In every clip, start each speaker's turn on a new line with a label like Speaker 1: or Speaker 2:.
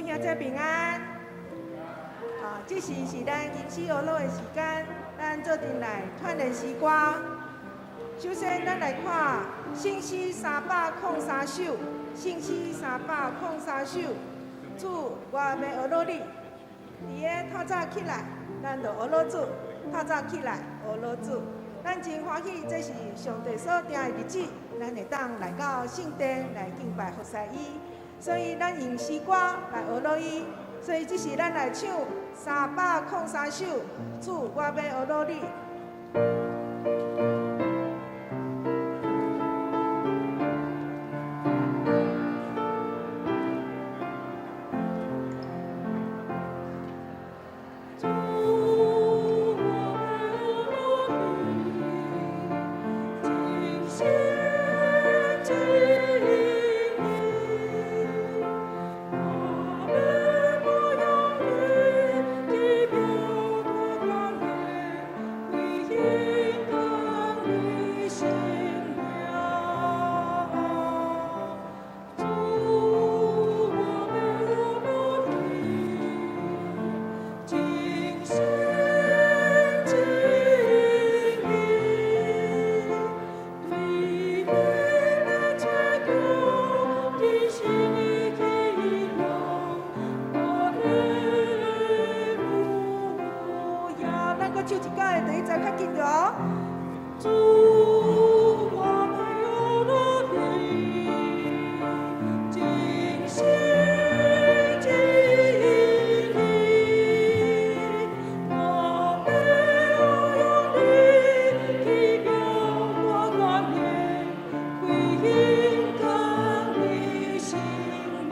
Speaker 1: 兄姊平安。啊，這時是咱吟詩學樂的時間，咱做陣來串聯詩歌。首先，咱來看聖詩303首，聖詩三百空三首。主，我欲學樂你。佇个透早起來，咱就學樂主；透早起來，學樂主。咱真歡喜，這是上帝所定的日子，咱會當來到聖殿來敬拜服侍伊。所以，咱用詩歌來學樂伊。所以，這時咱來唱三百空三首。主，我欲學樂你。
Speaker 2: 主，我欲學樂你，盡心盡意，我欲模樣你的表達冠冕，為應當你新娘。主，我欲學樂你，盡心盡意，對你來追求的心的希望。哈利路亞。
Speaker 1: 咱閣唱一擺，第一節較緊著哦。
Speaker 2: 主，我欲學樂你，盡心盡意，我欲模樣你的表達冠冕，為應當你新娘。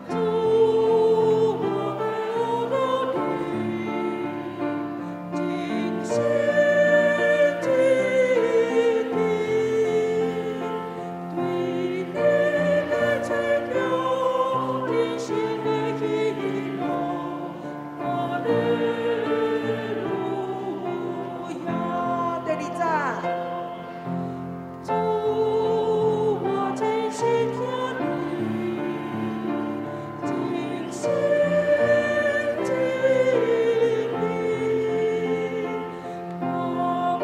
Speaker 2: 主，我欲學樂你，盡心盡意，對你來追求的心的希望。哈利路亞。
Speaker 1: 第二節。
Speaker 2: 主，我真心疼你，盡心盡意，我欲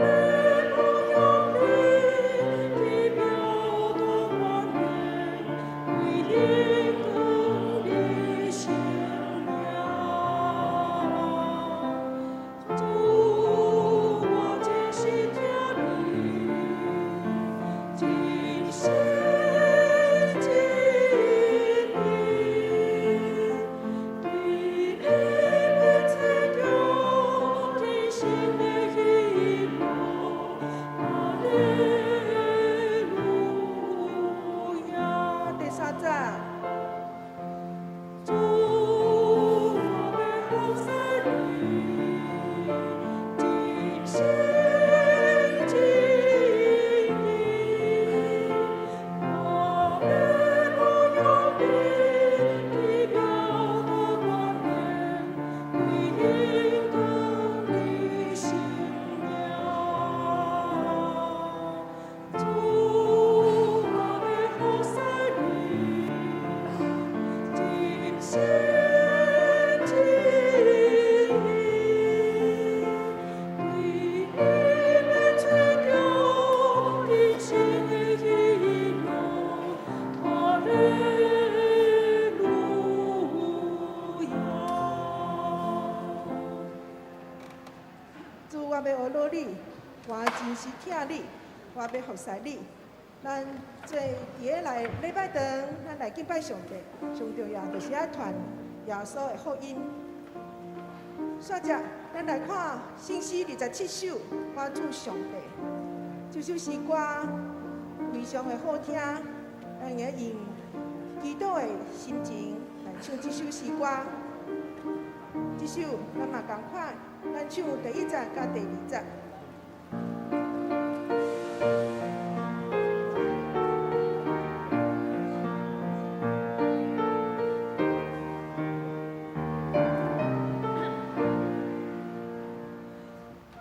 Speaker 2: 模樣你的表達冠冕，為應當你新娘。主，我真心疼你，盡心盡意，對你來追求的心的希望。哈利路亞。
Speaker 1: 第三節。
Speaker 2: 主，我欲服侍你，盡心盡意，我欲模樣你的表達冠冕，為應當你新娘。主，我欲服侍你，盡心盡意，對你來追求的心的希望。哈利路亞。
Speaker 1: 主，我欲學樂你，我真實疼你，我欲服侍你。咱做佇个來禮拜堂，咱來敬拜上帝，上重要就是愛傳耶穌的福音。煞接，咱來看聖詩27首，我主上帝。這首詩歌非常的好聽，咱會用祈禱的心情來唱這首詩歌。這首咱嘛仝款，咱唱第一節佮第二節。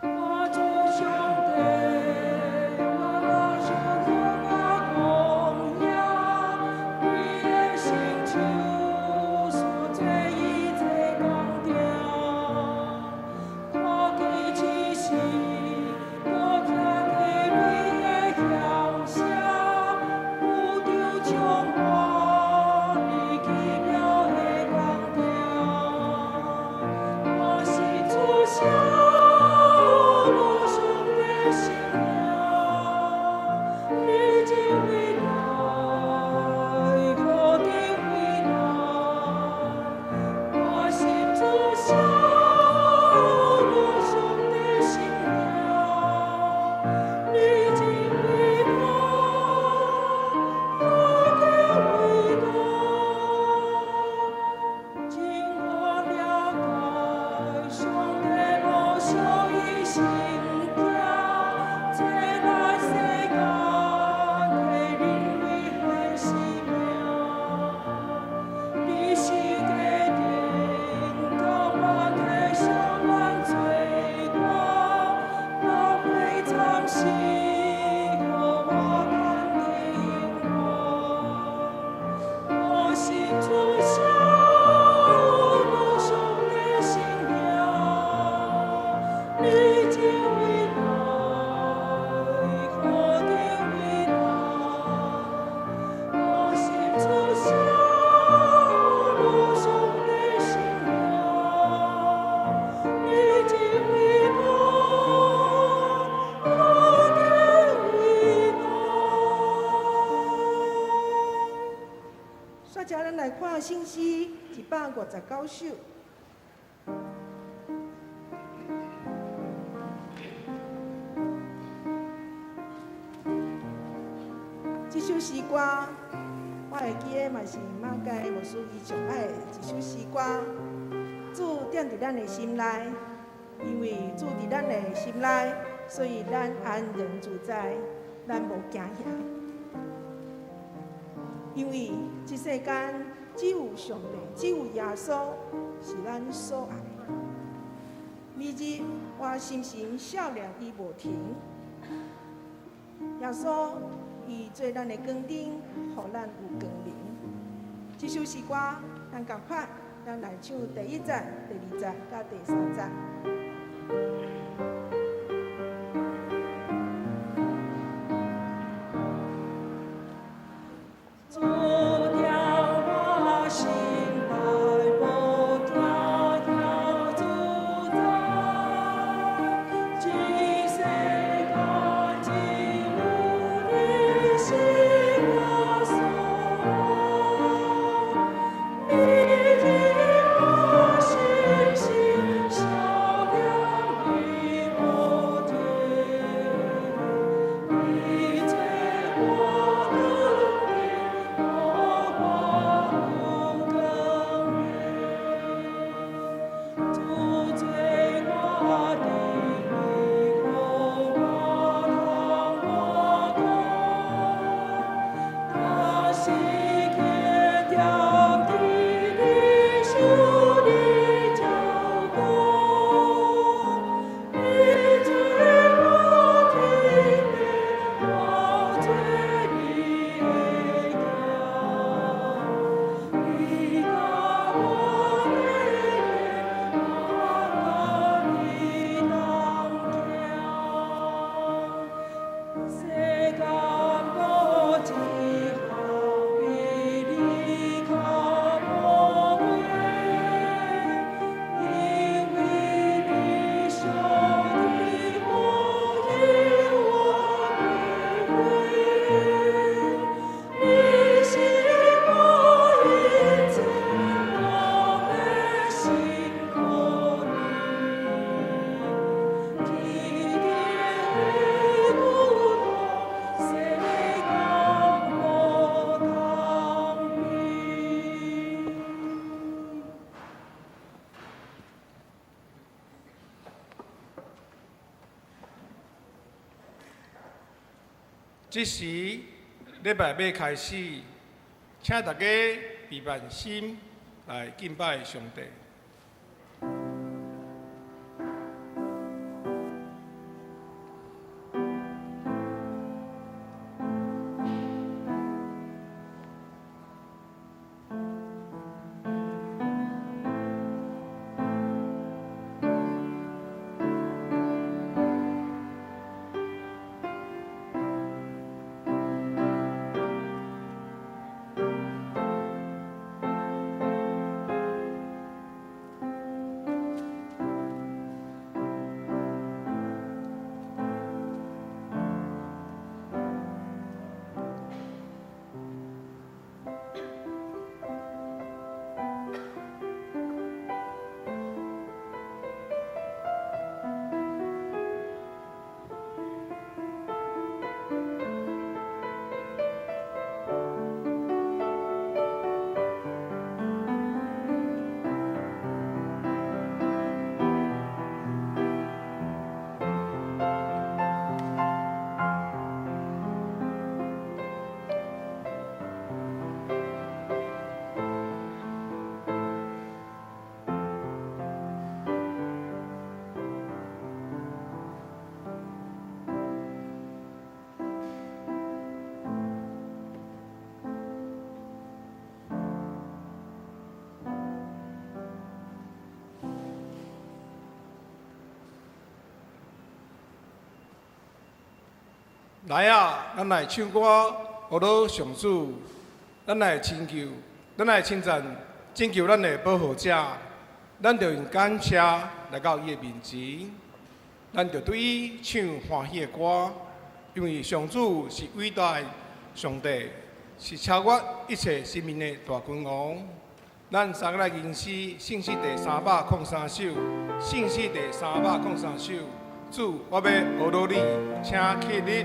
Speaker 2: 我主上帝，我若想我公義，你的心。
Speaker 1: 圣詩159首。這首詩歌，我會記得嘛是馬偕牧師伊上愛的一首詩歌。主踮佇咱的心內，因為主佇咱的心內，所以咱安然自在，咱無驚嚇。因為這世間只有上帝，只有耶穌是咱所愛的。每日我深深數念伊無停，耶穌伊做咱的光燈，予咱有光明。這首詩歌，咱共款，咱來唱第一節、第二節佮第三節。
Speaker 2: 主踮我心內，無驚嚇自在。這世間只有你是我所愛，每日我深深數念伊無停，伊做我光燈，予我有光明。主做我智慧，予我通無苦。若時刻踮佇你受你照顧，你做我天父，我做你的囝。你教我禮我佮你同行。世間無一項比你較寶貴，因為你上帝無永不悔。你是我一切，我的心可你。天頂的孤獨，世間無通比。
Speaker 3: 這時禮拜欲開始，請大家閉目心來敬拜上帝。來啊，咱來唱歌，呵咾上主，咱來親求，咱來稱讚，拯救咱的保護者，咱著用感謝來到伊的面前，咱著對伊唱歡喜的歌，因為上主是偉大的上帝，是超越一切神明的大君王。咱三个來吟詩，聖詩第303首，聖詩第303首。主，我欲呵咾你，請起立。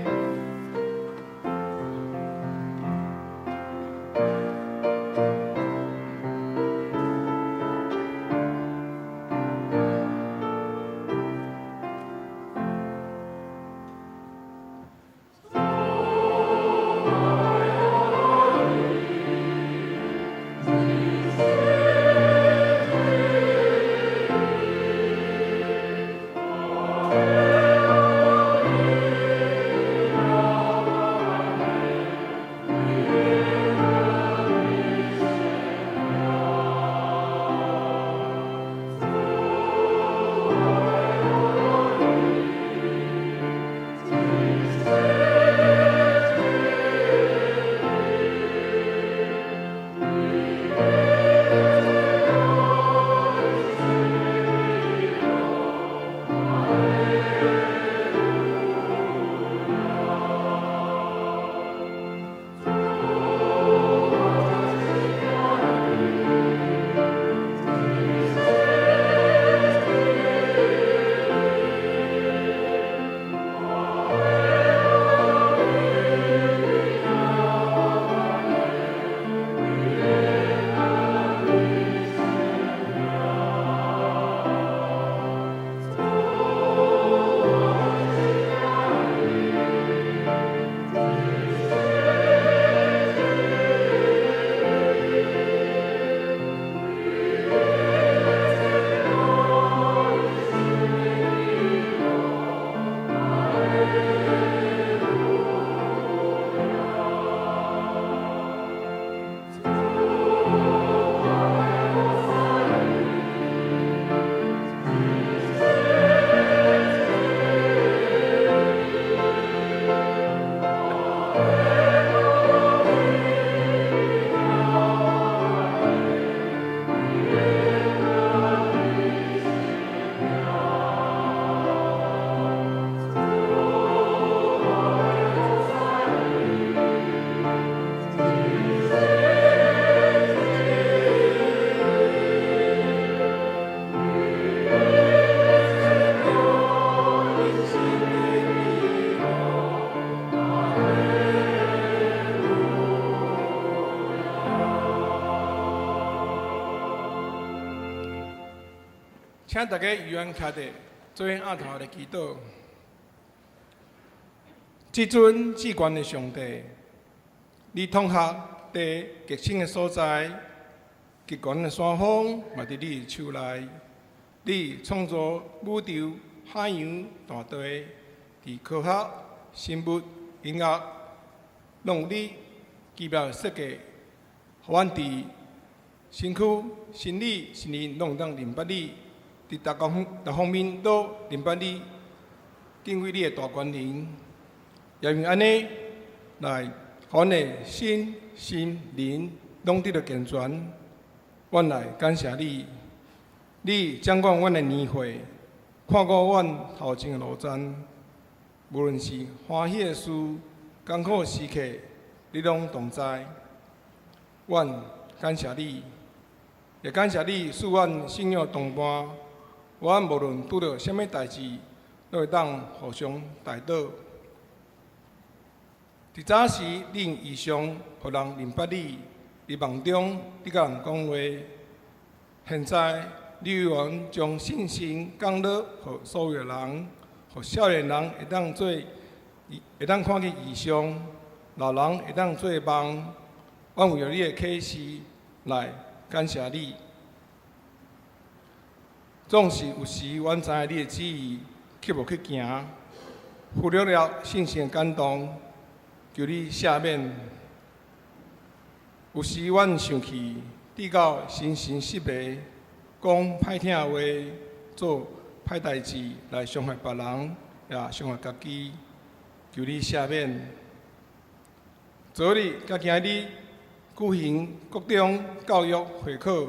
Speaker 3: 請大家依然徛佇做伙按頭來祈禱。至尊至懸的上帝，你統合佇極深的所在，極懸的山峰嘛佇你的手內。你創造宇宙、海洋、大地，佇科學、生物、音樂，攏有你奇妙的設計，予阮佇身軀、心理、心靈攏會當認捌你。佇逐個方、逐方面都認捌你，敬畏你的大權能，也因按呢來，予阮的身心靈攏得著健全。阮來感謝你，你掌管阮的年歲，看顧阮頭前的路程，無論是歡喜的事、艱苦的時刻，你攏同在。阮感謝你，也感謝你賜阮信仰同伴。阮無論拄著啥物代誌，攏會當互相代禱。佇早時，你用異象，予人認捌你；佇夢中，你佮人講話。現在，你猶原將信心降落予所有人，予少年人會當做，會當看見異象；老人會當做夢。阮為著你的啟示來感謝你。總是有時，阮知影你的旨意，卻無去行，忽略了聖神的感動，求你赦免。有時阮生氣，至到心神失迷，講歹聽話，做歹代誌來傷害別人，也傷害家己。求你赦免。昨日佮今日举行各種教育會考，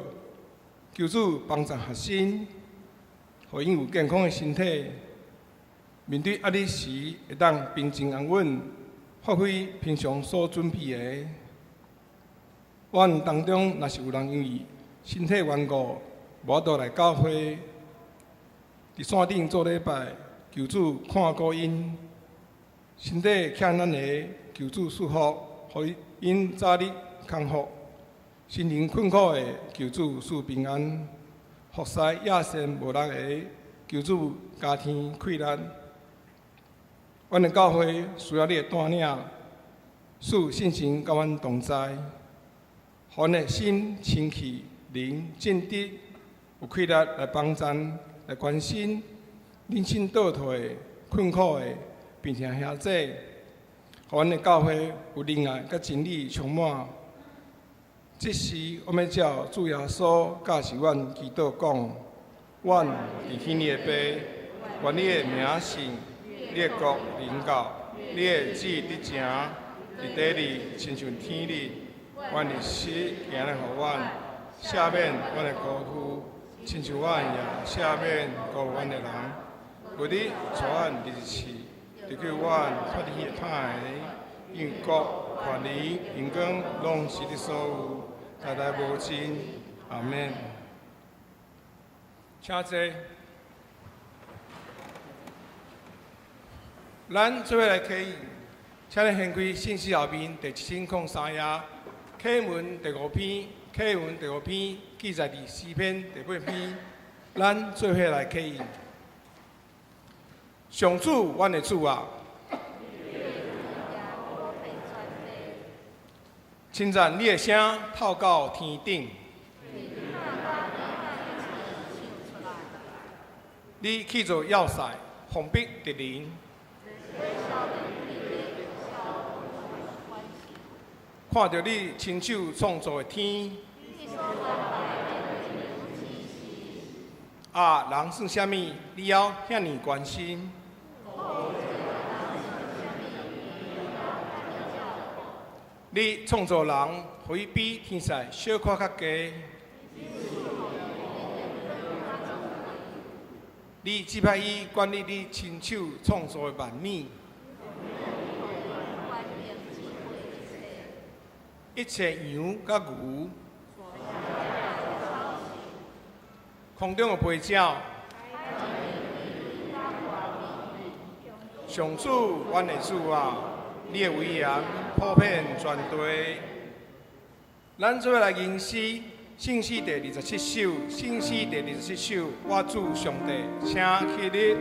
Speaker 3: 求主幫助學生，予𪜶有健康的身體，面對壓力時會當平靜安穩，發揮平常所準備的。阮當中若是有人因為身體緣故，無法度來教會，佇線頂做禮拜，求主看顧𪜶，身體欠咱的，求主賜福，予𪜶早日康復；心靈困苦的，求主賜平安；服侍亞善無力的，求主加添氣力。阮的教會需要你的帶領，賜聖神佮阮同在，予阮的心清氣，靈正直，有氣力來幫贊、來關心人生倒退、困苦的貧窮兄弟，予阮的教會有仁愛佮真理充滿。這時，我欲照主耶穌教示阮祈禱講：阮佇天裡的父，願你的名聖，你的國臨到，你的旨意執行，佇地裡親像天裡。願日食今日予阮，赦免阮的辜負，親像阮也赦免辜負阮的人。勿得帶阮入試，拯救阮脫離彼歹的。因為國、權力、榮光，攏是你所有，代代無盡。阿們。請坐。咱做伙來啟應，請你掀開聖詩後面第1003頁，啟文第五篇，啟文第五篇記載佇詩篇第八篇。咱做伙來啟應。上主，阮的主啊！稱讚你的聲透到天頂，你起造要塞，防備敵人。看著你親手創造的天，啊，人算啥物？你猶遐爾關心？你創造人，予伊比天使小可較低。你指派伊管理你親手創造的萬物，一切羊佮牛，空中的飛鳥，上主，阮的主啊！你的威嚴普遍全地。咱做伙來吟詩，聖詩第二十七首，聖詩第二十七首，我主上帝，請起立。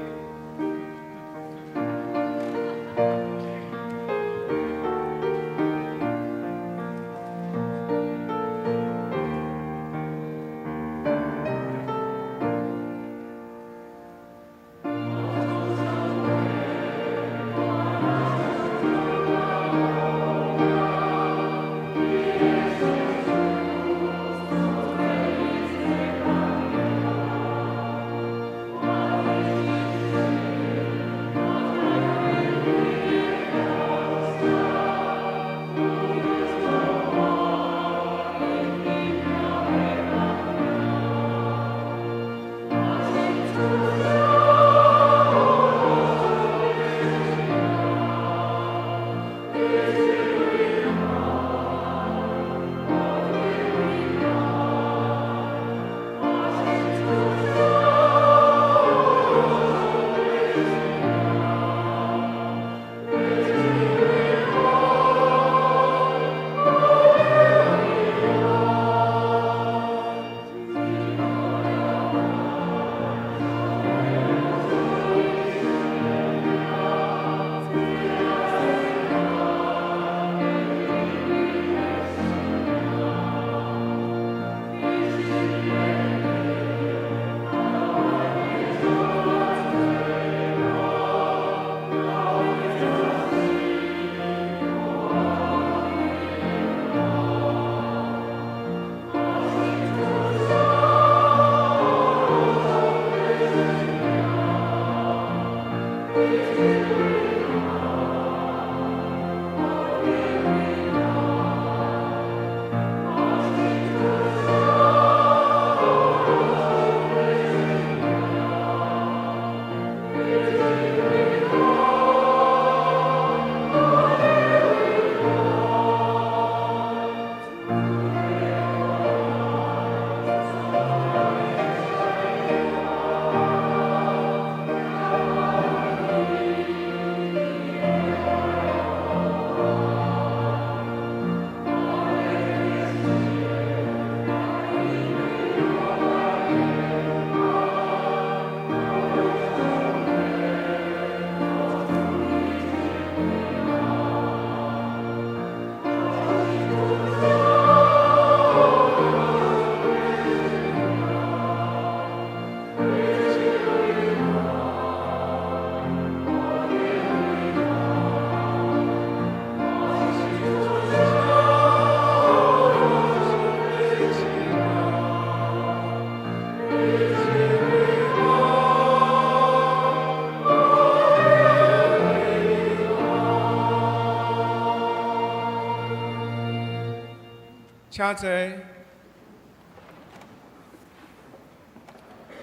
Speaker 3: 請坐。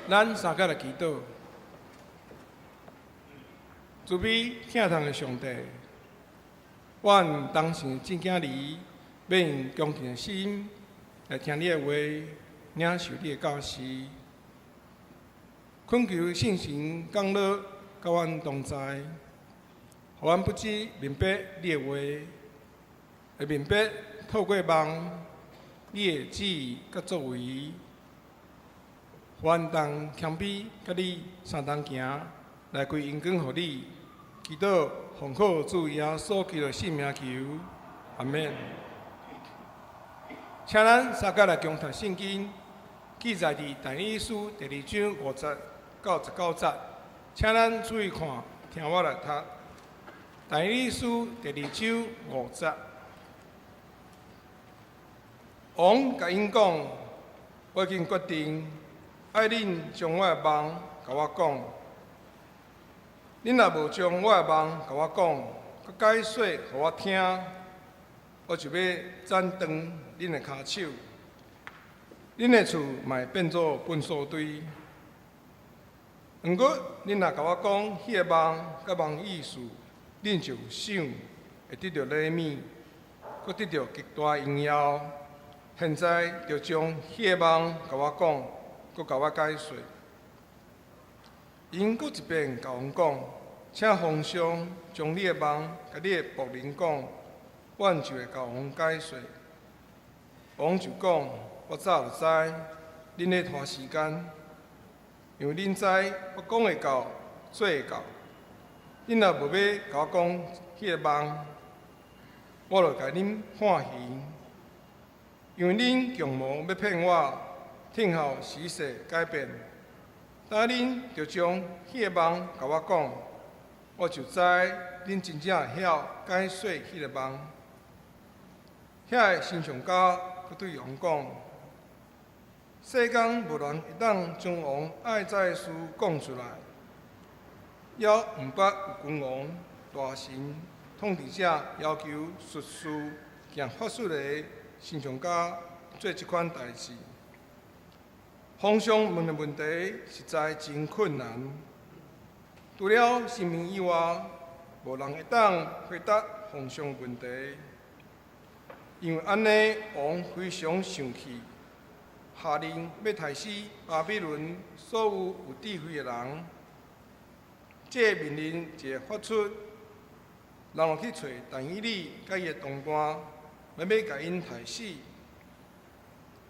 Speaker 3: 咱三个來祈禱。慈悲疼痛的上帝，阮當時真驚你，欲用恭敬的心來聽你的話，領受你的教示，懇求聖神降落佮阮同在，予阮不只明白你的話，會明白透過夢你的旨意佮作為，予阮當謙卑佮你相同行，來歸榮光予你。祈禱奉靠主耶穌基督聖名求，阿們。請咱三個來共讀聖經，記載佇但以理書第二章五節到十九節。請咱注意看，聽我來讀。但以理書第二章五節，王共𪜶講：我已經決定，愛恁將我的夢共我講。恁若無將我的夢共我講，閣解說予我聽，我就欲斬斷恁的跤手，恁的厝嘛會變做糞掃堆。毋過，恁若共我講彼个夢佮夢意思，恁就有賞，會得著禮物，閣得著極大榮耀。現在就將彼个夢共我講，閣共我解說。𪜶閣一遍共王講，請皇上將你的夢共你的僕人講，阮就會共王解說。王就講：我早就知，恁咧拖時間，因為恁知我講會到，做會到。恁若無欲共我講彼个夢，我就共恁判刑，因為恁強謀欲騙我，聽候時勢改變。今恁就將彼个夢共我講，我就知恁真正會曉解說彼个夢。遐个星象家閣對王講：世間無人會當將王愛知的事講出來，猶毋捌有君王、大臣、統治者要求術士、行法術的星象家做這款代誌。皇上問的問題實在真困難，除了神明以外，無人會當回答皇上問題。因為按呢，王非常生氣，下令欲刣死巴比倫所有有智慧的人。這個命令一發出，人就去揣但以理佮伊的同伴，欲共𪜶刣死。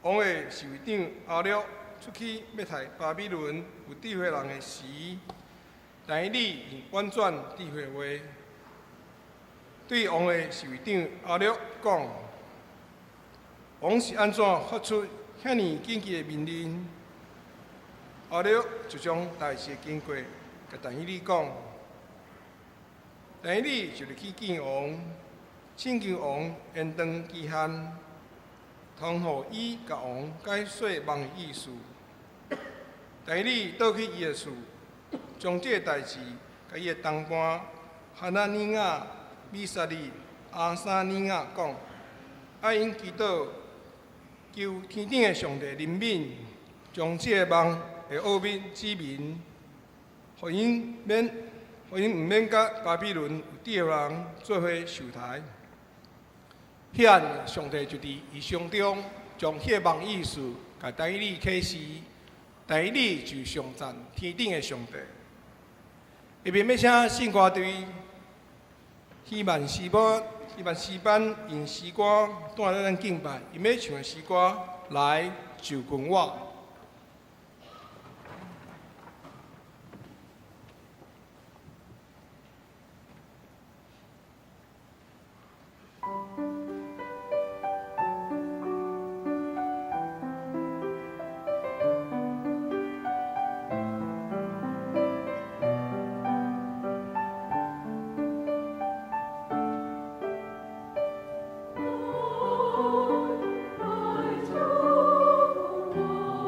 Speaker 3: 王的侍衛長亞略出去欲刣巴比倫有智慧人的時，但以理用婉轉智慧話，對王的侍衛長亞略講：王是按怎發出遐爾緊急的命令？亞略就將代誌的經過共但以理講。但以理就入去見王，請求王延長期限，通予伊共王解說夢的意思。但以理倒去伊的厝，將這个代誌共伊的同伴哈拿尼亞、米沙利、亞撒尼亞講，愛𪜶祈禱，求天頂的上帝憐憫，將這个夢的奧秘指明。予𪜶免，予𪜶毋免佮巴比倫有底的人做伙受刣。彼暗上帝就佇異象中將彼個夢意思共但以理啟示，但以理就頌讚天頂的上帝。下面欲請聖歌隊希曼詩班，希曼詩班用詩歌帶領咱敬拜，𪜶欲唱的詩歌來就近我。
Speaker 2: 來就近我。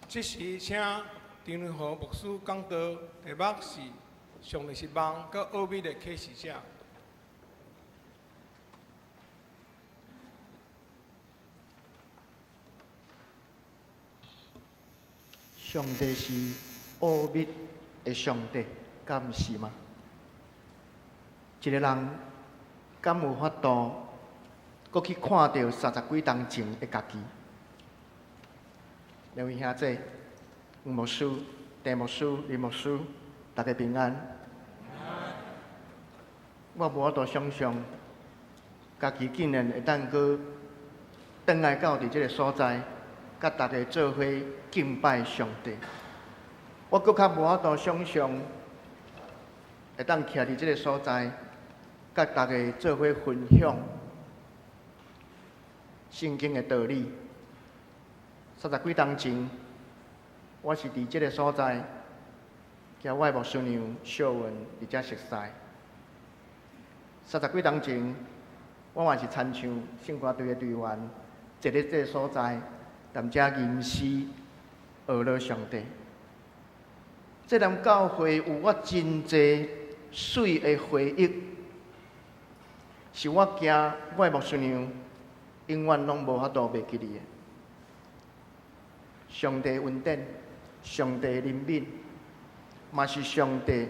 Speaker 3: 這時請張仁和牧師講道，題目是“上帝是夢佮奧祕的啟示者”。
Speaker 4: 上帝是奧祕的上帝，敢毋是嗎？一个人敢有法度，閣去看著三十幾冬前的家己？兩位兄弟，吳牧師、鄭牧師、林牧師，大家平安。我無法度想像，家己竟然會當閣轉來到佇這个所在，佮大家做伙敬拜上帝。我閣較無法度想像，會當徛佇這个所在，佮大家做伙分享聖經的道理。三十幾冬前，我是佇這个所在，佮我的牧師娘秀文佇遮熟似。三十幾冬前，我嘛是親像聖歌隊的隊員，坐佇這个所在，踮遮吟詩學樂上帝。這間教會有我真濟媠的回憶，是我驚我的牧師娘永遠攏無法度袂記得的。上帝恩典，上帝憐憫，嘛是上帝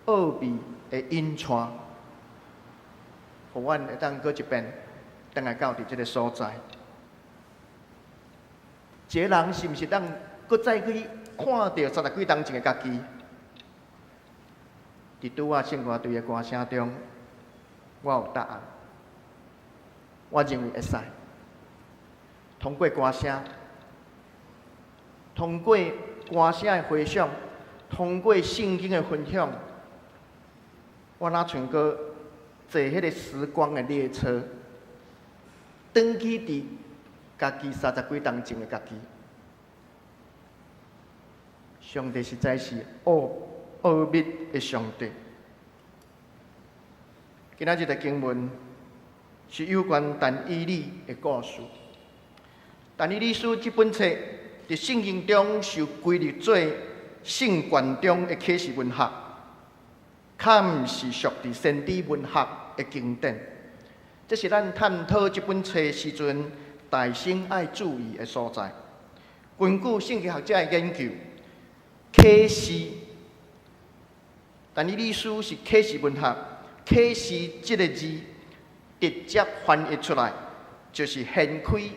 Speaker 4: 奧祕的引帶，予阮會當閣一遍轉來到佇這个所在。一个人是毋是當閣再去看著三十幾冬前的家己？佇拄仔聖歌隊的歌聲中，我有答案。我認為會使。通過歌聲，通過歌聲的回想，通過聖經的分享，我若像閣坐彼个時光的列車，轉去佇家己三十幾冬前的家己。上帝實在是奧奧祕的上帝。今仔日的經文是有關但以理的故事。但以理書這本冊佇聖經中受歸入做聖卷中的啟示文學，較毋是屬佇先知文學的經典。這是咱探討這本冊時陣，大先愛注意的所在。根據聖經學者的研究，啟示，但以理書是啟示文學，啟示這个字直接翻譯出來，就是掀開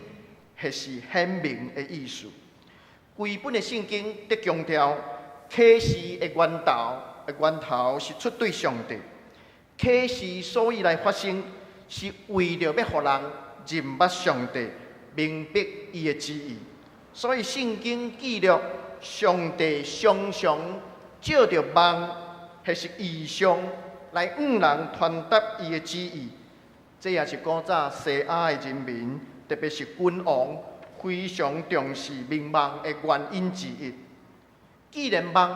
Speaker 4: 或是顯明的意思。規本的聖經佇強調啟示的源頭的源頭是出對上帝。啟示所以來發生，是為著欲予人認捌上帝，明白伊的旨意。所以聖經記錄上帝常常藉著夢或是異象來向人傳達伊的旨意。這也是古早西亞的人民，特別是君王，非常重視明夢的原因之一。既然夢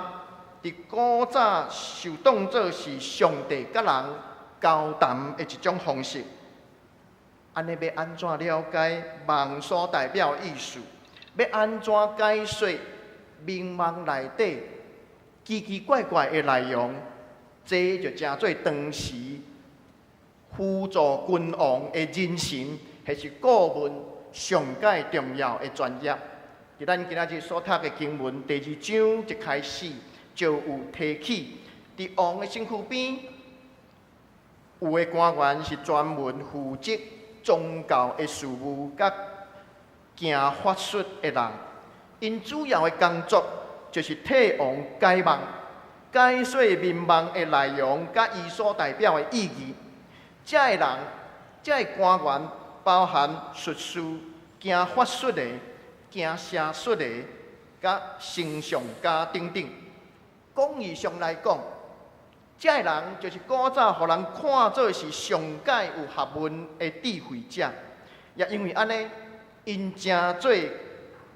Speaker 4: 佇古早受當做是上帝佮人交談的一種方式，按呢欲按怎了解夢所代表的意思？欲按怎解說明夢內底奇奇怪怪的內容？這就成做當時輔助君王的人臣，或是顧問上蓋重要的專業。佇咱今仔日所讀的經文第二章一開始就有提起，佇王的身軀邊有的官員是專門負責宗教的事務佮行法術的人，𪜶主要的工作就是替王解夢、解說明夢的內容佮伊所代表的意義。這个人、這个官員包含術士、行法術的、行邪術的、佮星象家等等。廣義上來講，這个人就是古早予人看做是上蓋有學問的智慧者，也因為按呢，𪜶成做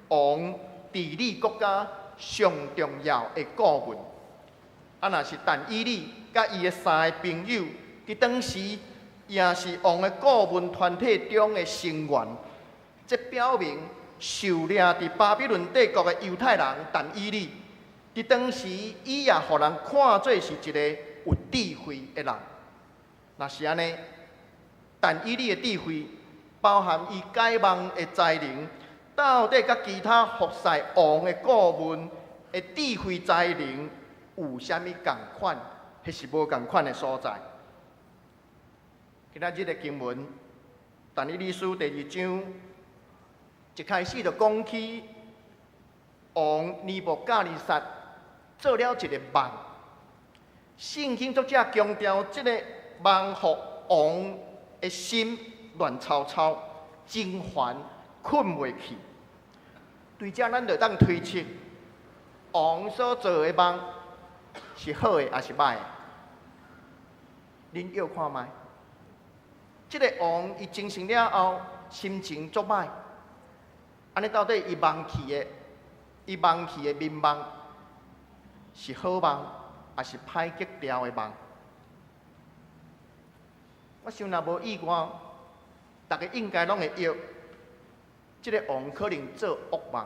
Speaker 4: 王治理國家上重要的顧問。啊，若是但以理佮伊的三个朋友，佇當時也是王的顧問團體中的成員，這表明受掠佇巴比倫帝國的猶太人但以理，佇當時伊也予人看做是一個有智慧的人。若是按呢，但以理的智慧，包含伊解夢的才能，到底佮其他服侍王的顧問的智慧才能有啥物仝款，彼是無仝款的所在？今仔日的經文，但以理書第二章一開始就講起王尼布甲尼撒做了一個夢。聖經作者強調，這个夢予王的心亂糟糟，真煩，睏袂去。對這咱就當推測，王所做的夢是好的抑是䆀的？恁臆看覓？這个王伊精神了後，心情足䆀。按呢到底伊夢去的眠夢是好夢，抑是歹格調的夢？我想若無意外，逐家應該攏會臆，這个王可能做惡夢。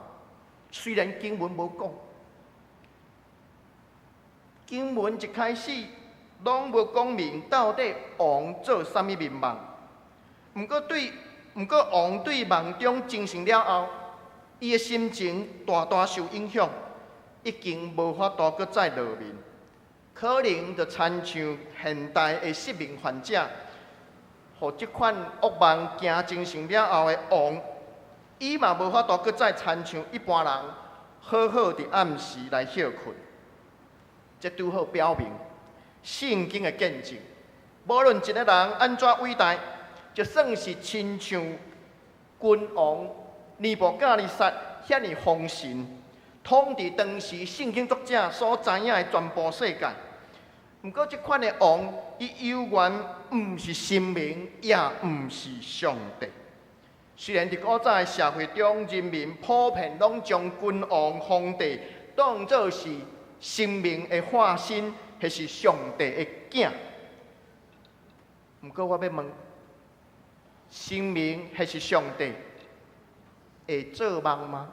Speaker 4: 雖然經文無講，經文一開始攏無講明到底王做啥物眠夢。毋過王對夢中驚醒了後，伊的心情大大受影響，已經無法度閣再落眠，可能就親像現代的失眠患者，予這款惡夢驚精神了後的王，伊嘛無法度閣再親像一般人好好佇暗時來歇睏。這拄好表明聖經的見證，無論一个人按怎偉大，就算是親像君王尼布甲尼撒遐爾豐神，統治當時聖經作者所知影的全部世界。毋過這款的王，伊猶原毋是神明，也毋是上帝。雖然佇古早的社會中，人民普遍攏將君王、皇帝當做是神明的化身，彼是上帝的囝。毋過我欲問，神明彼是上帝會做夢嗎？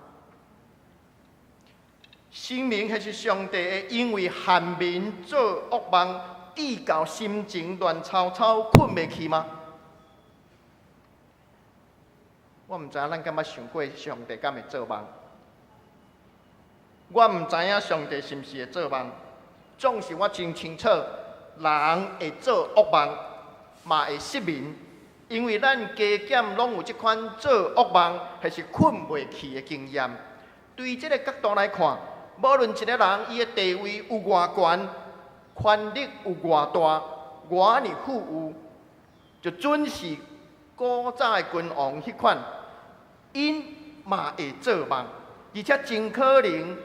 Speaker 4: 神明彼是上帝會因為陷眠做惡夢，致到心情亂糟糟、睏袂去嗎？我毋知影咱敢捌想過上帝敢會做夢？我毋知影上帝是毋是會做夢。總是我真清楚，人會做惡夢，嘛會失眠，因為咱加減攏有這款做惡夢，彼是睏袂去的經驗。對這个角度來看，無論一个人伊的地位有偌懸，權力有偌大，偌爾富有，就準是古早的君王彼款，𪜶嘛會做夢，而且真可能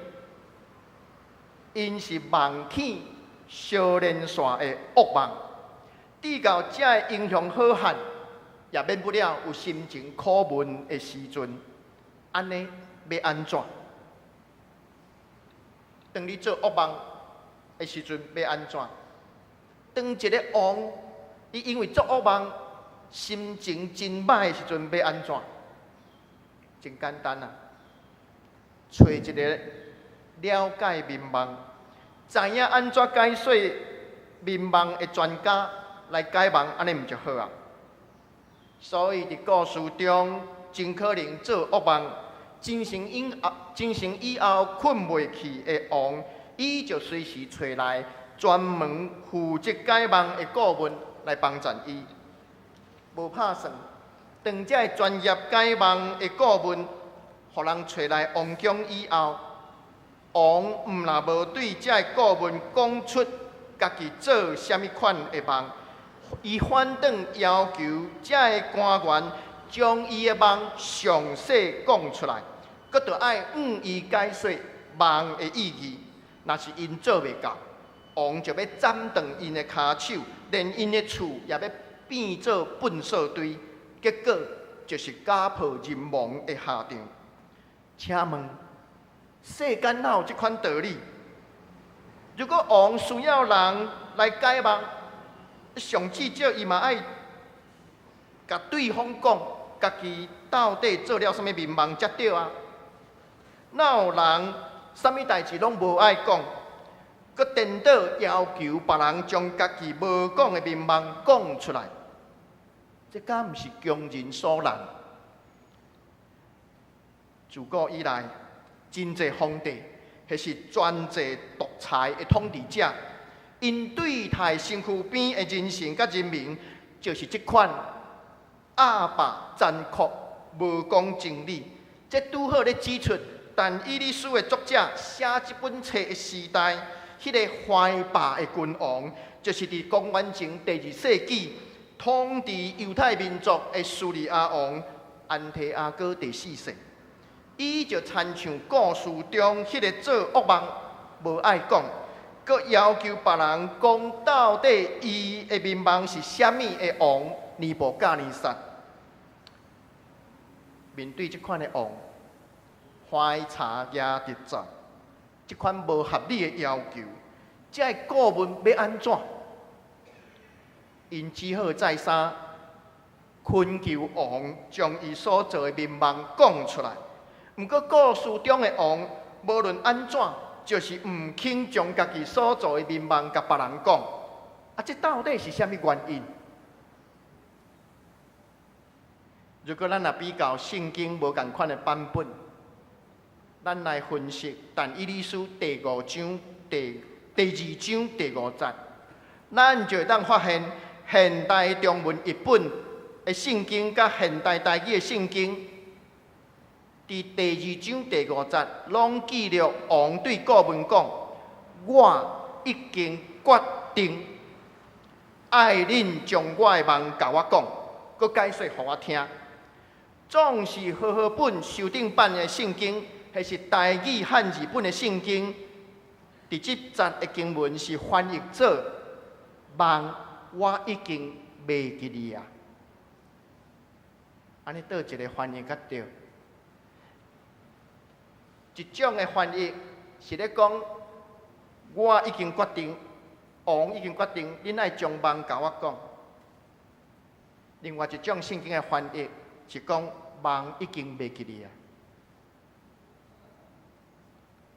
Speaker 4: ，𪜶是夢起相連線的惡夢，致到這个英雄好漢，也免不了有心情苦悶的時陣。按呢欲按怎？當你做惡夢的時陣，欲按怎？當一个王，伊因為做惡夢，心情真䆀的時陣，欲按怎？真簡單啊，揣一个了解眠夢、知影按怎解說眠夢的專家來解夢，按呢毋就好啊？所以佇故事中，真可能做惡夢，精神以後睏袂去的王，伊就隨時揣來專門負責解夢的顧問來幫贊伊。無拍算，當這个專業解夢的顧問，予人揣來王宮以後，王毋若無對這个顧問講出家己做啥物款的夢，伊反轉要求這个官員將伊的夢詳細講出來，閣著愛向伊解說夢的意義。若是𪜶做袂到，王就欲斬斷𪜶的跤手，連𪜶的厝也欲變做糞掃堆，結果就是家破人亡的下場。請問，世間哪有這款道理？如果王需要人來解夢，上至少伊嘛愛共對方講，家己到底做了啥物眠夢才對啊？哪有人啥物代誌攏無愛講，閣顛倒要求別人將家己無講的眠夢講出來？這敢毋是強人所難？自古以來，真濟皇帝或是專制獨裁的統治者，𪜶對待身軀邊的人臣佮人民，就是這款壓霸殘酷、無講情理。這拄好咧指出，但以理書的作者寫這本冊的時代，彼個懷霸的君王，就是佇公元前第二世紀統治猶太民族的敘利亞王安提阿哥第四世。伊就親像故事中彼個做惡夢無愛講，閣要求別人講到底伊的眠夢是啥物的王尼布甲尼撒。面對這款的王，懷查夯直節，這款無合理的要求，這个顧問欲按怎？𪜶只好再三懇求王將伊所做的眠夢講出來。毋過故事中的王，無論按怎，就是毋肯將家己所做的眠夢共別人講。啊，這到底是啥物原因？如果咱若比較聖經無仝款的版本，咱來分析但以理書第五章第二章第五節，咱就會當發現現代中文譯本的聖經佮現代台語的聖經，佇第二章第五節，攏記錄王對顧問講：我已經決定，愛恁將我的夢共我講，閣解說予我聽。總是和合本修訂版的聖經，還是台語漢字本的聖經，佇這節的經文是翻譯做夢，我已經袂記得啊。按呢佗一个翻譯較對？一種的翻譯是咧講，我已經決定，王已經決定，恁愛將夢共我講。另外一種聖經的翻譯是講，夢已經袂記得啊。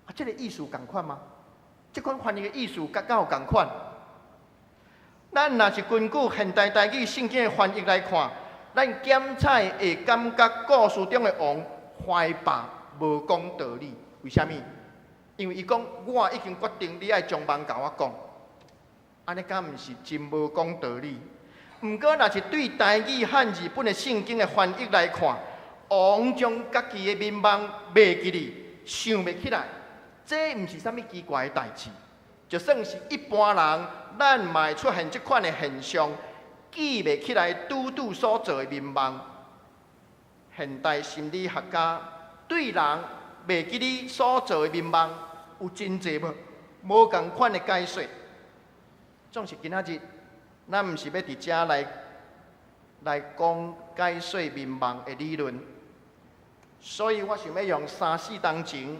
Speaker 4: 啊，這个意思仝款嗎？這款翻譯的意思佮敢有仝款？咱若是根據現代台語聖經的翻譯來看，咱檢採會感覺故事中的王懷霸無講道理。為啥物？因為伊講我已經決定，你愛將夢共我講，按呢敢毋是真無講道理？毋過，若是對台語漢字本的聖經的翻譯來看，王將家己的眠夢袂記得，想袂起來，這毋是啥物奇怪的代誌。就算是一般人，咱嘛會出現這款的現象，記袂起來拄拄所做的眠夢。現代心理學家對人袂記得所做的眠夢有真濟無仝款的解說。總是今仔日，咱毋是欲佇遮來來講解說眠夢的理論，所以我想欲用三四冬前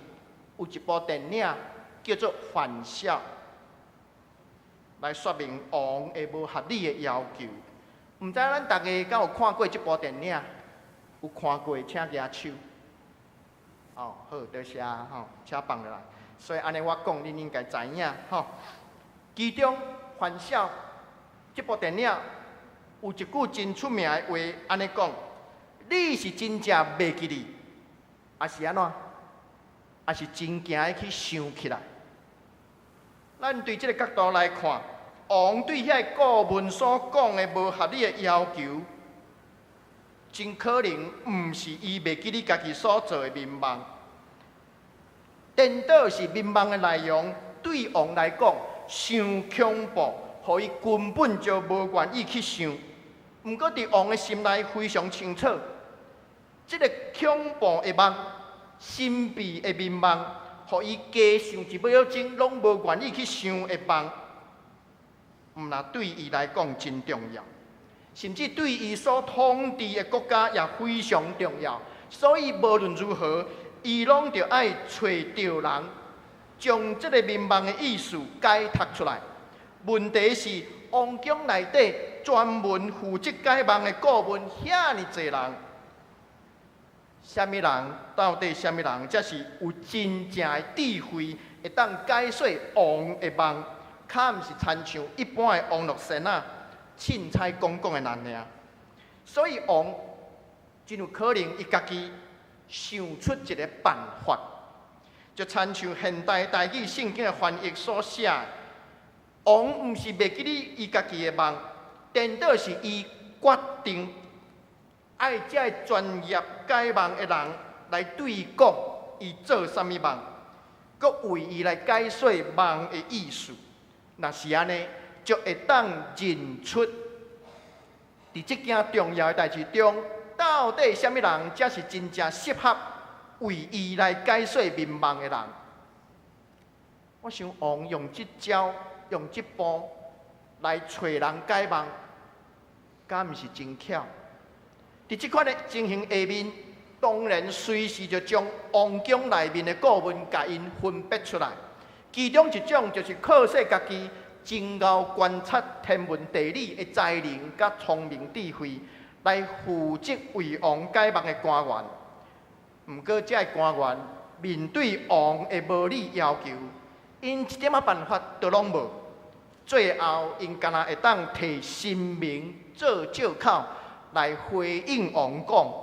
Speaker 4: 有一部電影叫做《返校》來說明王的無合理的要求。毋知咱逐家敢有看過這部電影？有看過，請舉手。哦，好，多謝吼，請放落來。所以按呢我講，恁應該知影吼。其中《返校》這部電影有一句真出名的話，按呢講：你是真正袂記得，抑是按怎？抑是真驚去想起來？咱對這个角度來看，王對遐个顧問所講的無合理的要求，真可能毋是伊袂記得家己所做的眠夢，顛倒是眠夢的內容對王來講傷恐怖，予伊根本就無願意去想。毋過佇王的心內非常清楚，這个恐怖的夢、神秘的眠夢，予伊加想一秒鐘攏無願意去想的夢，毋但對伊來講真重要。甚至對伊所統治的國家也非常重要，所以無論如何，伊攏著愛揣著人，將這个眠夢的意思解讀出來。問題是，王宮內底專門負責解夢的顧問遐爾濟人，啥物人，到底啥物人，才是有真正的智慧，會當解說王的夢，較毋是親像一般的網路仙仔，凊彩講講的人爾。所以王真有可能伊家己想出一个辦法，就親像現代台語聖經的翻譯所寫的，王毋是袂記得伊家己的夢，顛倒是伊決定愛這个專業解夢的人來對伊講，伊做啥物夢，閣為伊來解說夢的意思。若是按呢，就會當認出佇這件重要的代誌中，到底啥物人才是真正適合為伊來解說眠夢的人。我想王用這招、用這步來揣人解夢，敢毋是真巧？佇這款的情形下面，當然隨時就將王宮內面的顧問共𪜶分別出來。其中一種就是靠勢家己真𠢕觀察天文地理的才能佮聰明智慧，來負責為王解夢的官員。毋過，這个官員面對王的無理要求，𪜶一點仔辦法都攏無。最後，𪜶干焦會當提神明做藉口來回應王講：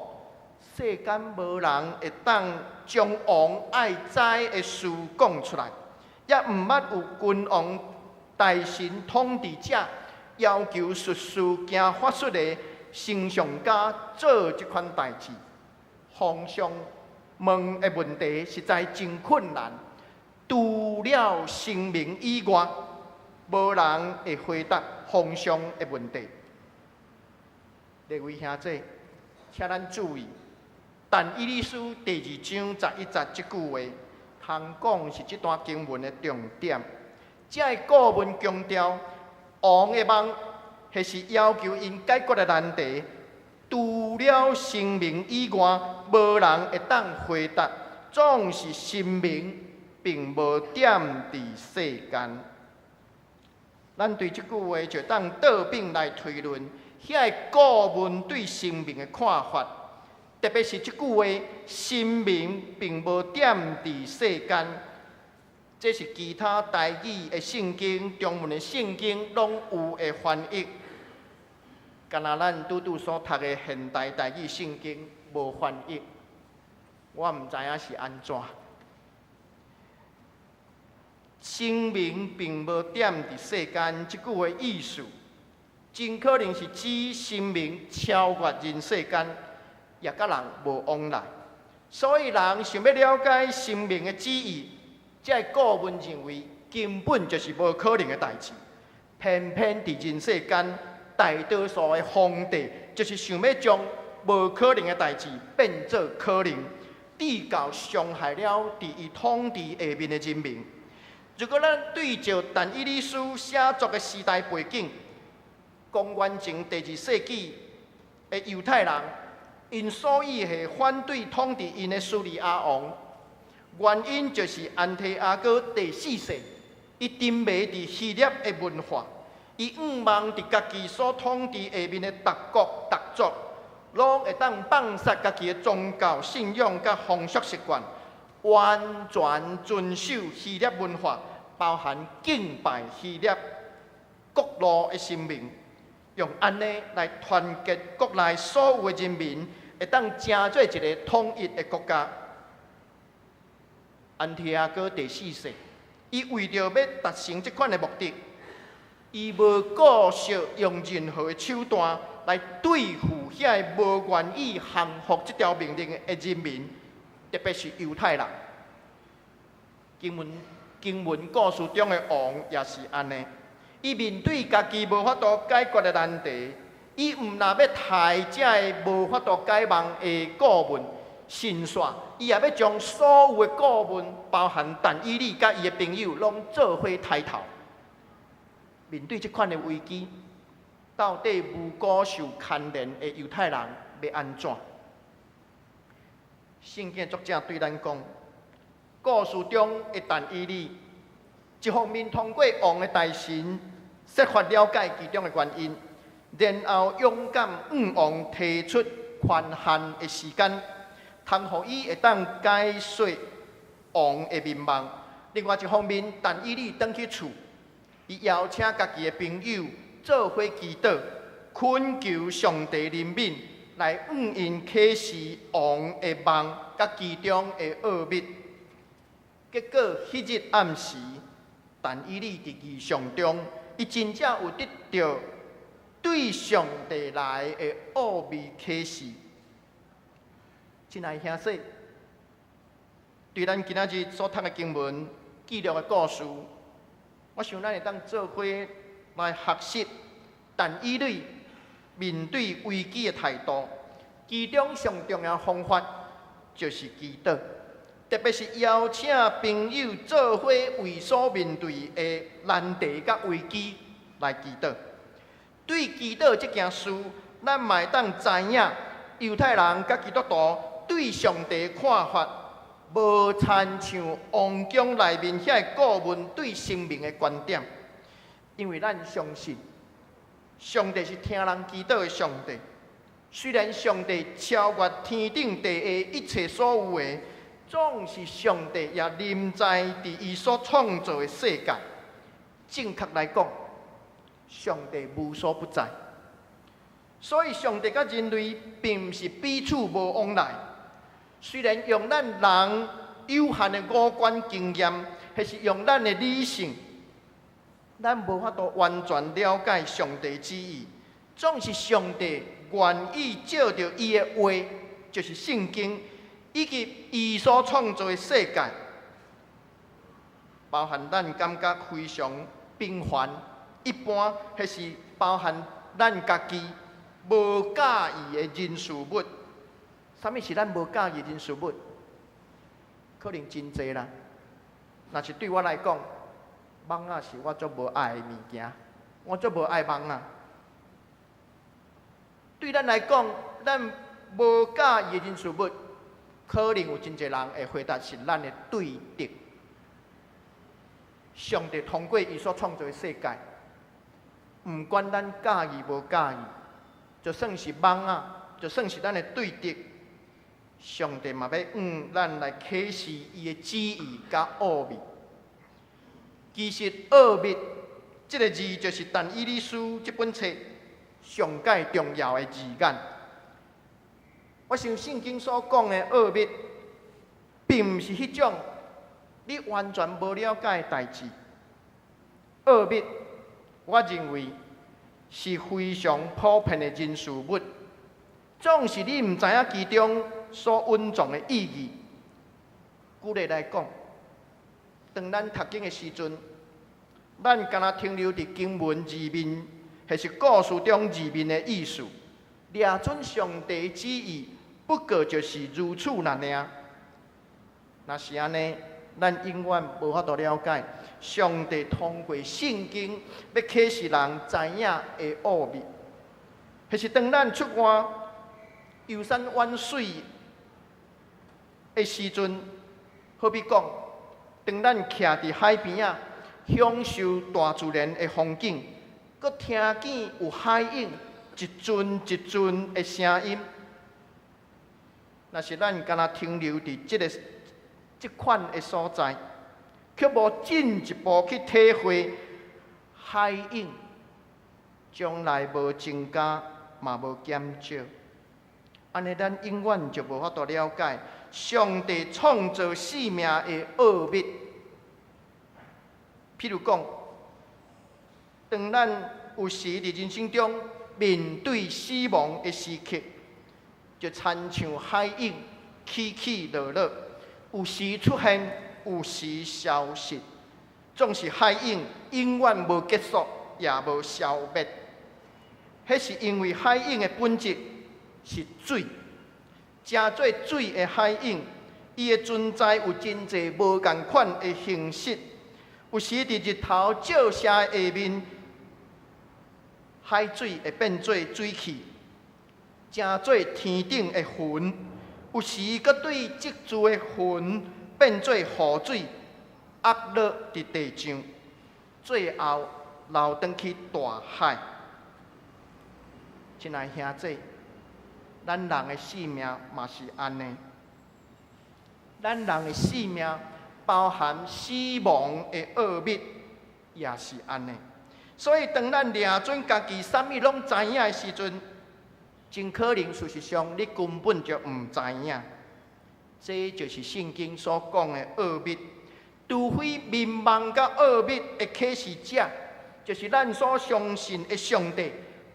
Speaker 4: 世間無人會當將王愛知的事講出來，也毋捌有君王大臣統治者要求術士行法術的星象家做這款代誌。皇上問的問題實在真困難，除了神明以外，無人會回答皇上的問題。列位兄弟，請咱注意，但以理書第二章十一節這句話，通講是這段經文的重點。這个顧問強調，王的夢，彼是要求𪜶解決的難題，除了神明以外，無人會當回答。總是神明並無踮佇世間。咱對這句話就當倒轉來推論，遐个顧問對神明的看法，特別是這句話，神明並無踮佇世間，這是其他台語的聖經、中文的聖經攏有的翻譯。干焦咱拄拄所讀的現代台語聖經無翻譯，我毋知影是按怎。神明並無踮佇世間，這句話意思，真可能是指神明超越人世間，也佮人無往來。所以人想欲了解神明的旨意，這个顧問認為根本就是無可能的代誌。偏偏佇人世間，大多數的皇帝就是想欲將無可能的代誌變做可能，至到傷害了佇伊統治下面的人民。如果咱對照但以理書寫作的時代背景，公元前第二世紀的猶太人，𪜶所以會反對統治𪜶的敘利亞王，原因就是安提阿哥第四世，伊沉迷佇希臘的文化，伊向望佇家己所統治下面的逐國逐族，攏會當放殺家己的宗教信仰佮風俗習慣，完全遵守希臘文化，包含敬拜希臘國路的神明，用按呢來團結國內所有的人民，會當成做一个統一的國家。安提阿哥第四世，伊為著欲達成這款的目的，伊無顧惜用任何的手段來對付遐个無願意降服這條命令的人民，特別是猶太人。經文經文故事中的王也是按呢，伊面對家己無法度解決的難題，伊毋但欲刣這个無法度解夢的顧問，甚煞伊也欲將所有的顧問，包含但以理佮伊的朋友，攏做伙刣頭。面對這款的危機，到底無辜受牽連的猶太人欲按怎？聖經作者對咱講，故事中的但以理，一方面通過王的大臣設法了解其中的原因，然後勇敢向王提出寬限的時間，通予伊會當解說王的眠夢。另外一方面，但以理轉去厝，伊邀請家己的朋友做伙祈禱，懇求上帝憐憫，來向𪜶啟示王的夢佮其中的奧秘。結果，彼日暗時，但以理佇異象中，伊真正有得著對上帝來的奧秘啟示。親愛兄弟，對咱今仔日所讀的經文記錄的故事，我想咱會當做伙來學習，但以理面對危機的態度，其中上重要方法就是祈禱，特別是邀請朋友做伙為所面對的難題佮危機來祈禱。對祈禱這件事，咱嘛會當知影猶太人佮基督徒對上帝看法，無親像王宮內面遐個顧問對生命的觀點，因為咱相信上帝是聽人祈禱的上帝。雖然上帝超越天頂地下一切所有的，總是上帝也臨在佇伊所創造的世界。正確來講，上帝無所不在。所以上帝佮人類並毋是彼此無往來。雖然用咱人有限的五官經驗，或是用咱的理性，咱無法度完全了解上帝旨意。總是上帝願意藉著伊的話，就是聖經，以及伊所創造的世界，包含咱感覺非常平凡、一般，或是包含咱家己無佮意的人事物。啥物是咱無佮意的人事物？可能真濟啦。若是對我來講，蠓仔是我足無愛的物件，我足無愛蠓仔。對咱來講，咱無佮意的人事物，可能有真濟人會回答是咱的對敵。上帝通過伊所創造的世界，毋管咱佮意無佮意，就算是蠓仔，就算是咱的對敵，上帝嘛欲向咱來啟示伊的旨意佮奧秘。其實奧秘這个字就是但以理書這本冊上蓋重要的字眼。我想聖經所講的奧秘，並毋是彼種你完全無了解的代誌。奧秘，我認為是非常普遍的人事物，總是你毋知影其中所蘊藏的意義。舉例來講，當咱讀經的時陣，咱敢若停留佇經文字面，或是故事中字面的意思，掠準上帝旨意，不過就是如此爾爾。若是按呢，咱永遠無法度了解上帝通過聖經欲啟示人知影的奧秘。或是當咱出外遊山玩水的時陣，好比講，當咱徛佇海邊仔，享受大自然的風景，閣聽見有海湧一陣一陣的聲音，若是咱敢若停留佇這款的所在，卻無進一步去體會海湧從來無增加，嘛無減少。按呢，咱永遠就無法度了解上帝創造生命的奧秘。譬如講，當咱有時佇人生中面對死亡的時刻，就親像海湧起起落落，有時出現，有時消失，總是海湧永遠無結束，也無消滅。彼是因為海湧的本質是水，成做水的海湧，伊的存在有真濟無仝款的形式。有時佇日頭照射下面，海水會變做水汽，成做天頂的雲；有時閣對積聚的雲變做雨水，壓落佇地上，最後流轉去大海。親愛兄弟，咱人的生命嘛是按呢。咱人的性命，包含死亡的奧秘，也是按呢。所以，當咱掠準家己啥物攏知影的時陣，真可能事實上你根本就毋知影。這就是聖經所講的奧秘。除非迷惘佮奧秘的啟示者，就是咱所相信的上帝，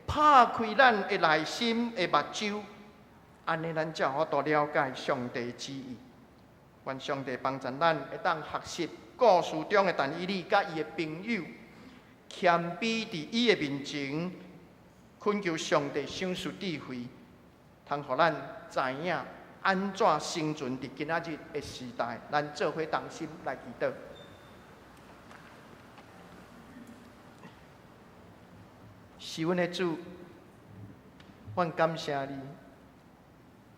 Speaker 4: 拍開咱的內心的目睭，按呢，咱才有法度了解上帝旨意。願上帝幫助咱會當學習故事中的但以理佮伊的朋友，謙卑佇伊的面前，懇求上帝賞賜智慧，通予咱知影按怎生存佇今仔日的時代。咱做伙同心來祈禱。是阮的主，阮感謝你，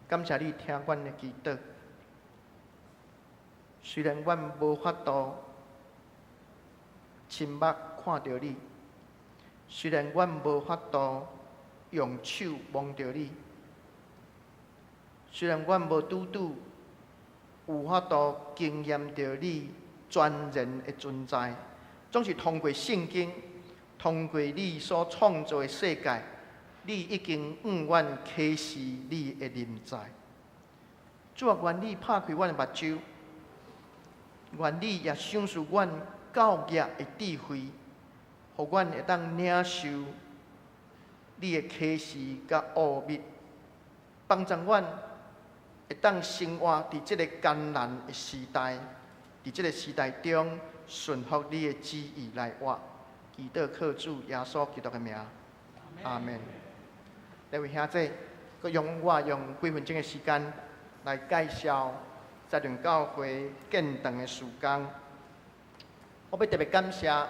Speaker 4: 感謝你聽阮的祈禱。雖然阮無法度親目看著你，雖然阮無法度用手摸著你，雖然阮無拄拄有法度經驗著你全然的存在，總是通過聖經，通過你所創造的世界，你已經向阮啟示你的臨在。主啊，願你拍開阮的目睭，願你也賞賜阮教業的智慧，予阮會當領受你的啟示佮奧秘，幫助阮會當生活佇這個艱難的時代，佇這個時代中順服你的旨意來活。祈禱靠主耶穌基督的名，阿們。各位兄弟，閣容我用幾分鐘的時間來介紹西屯教會建堂的事工。我欲特別感謝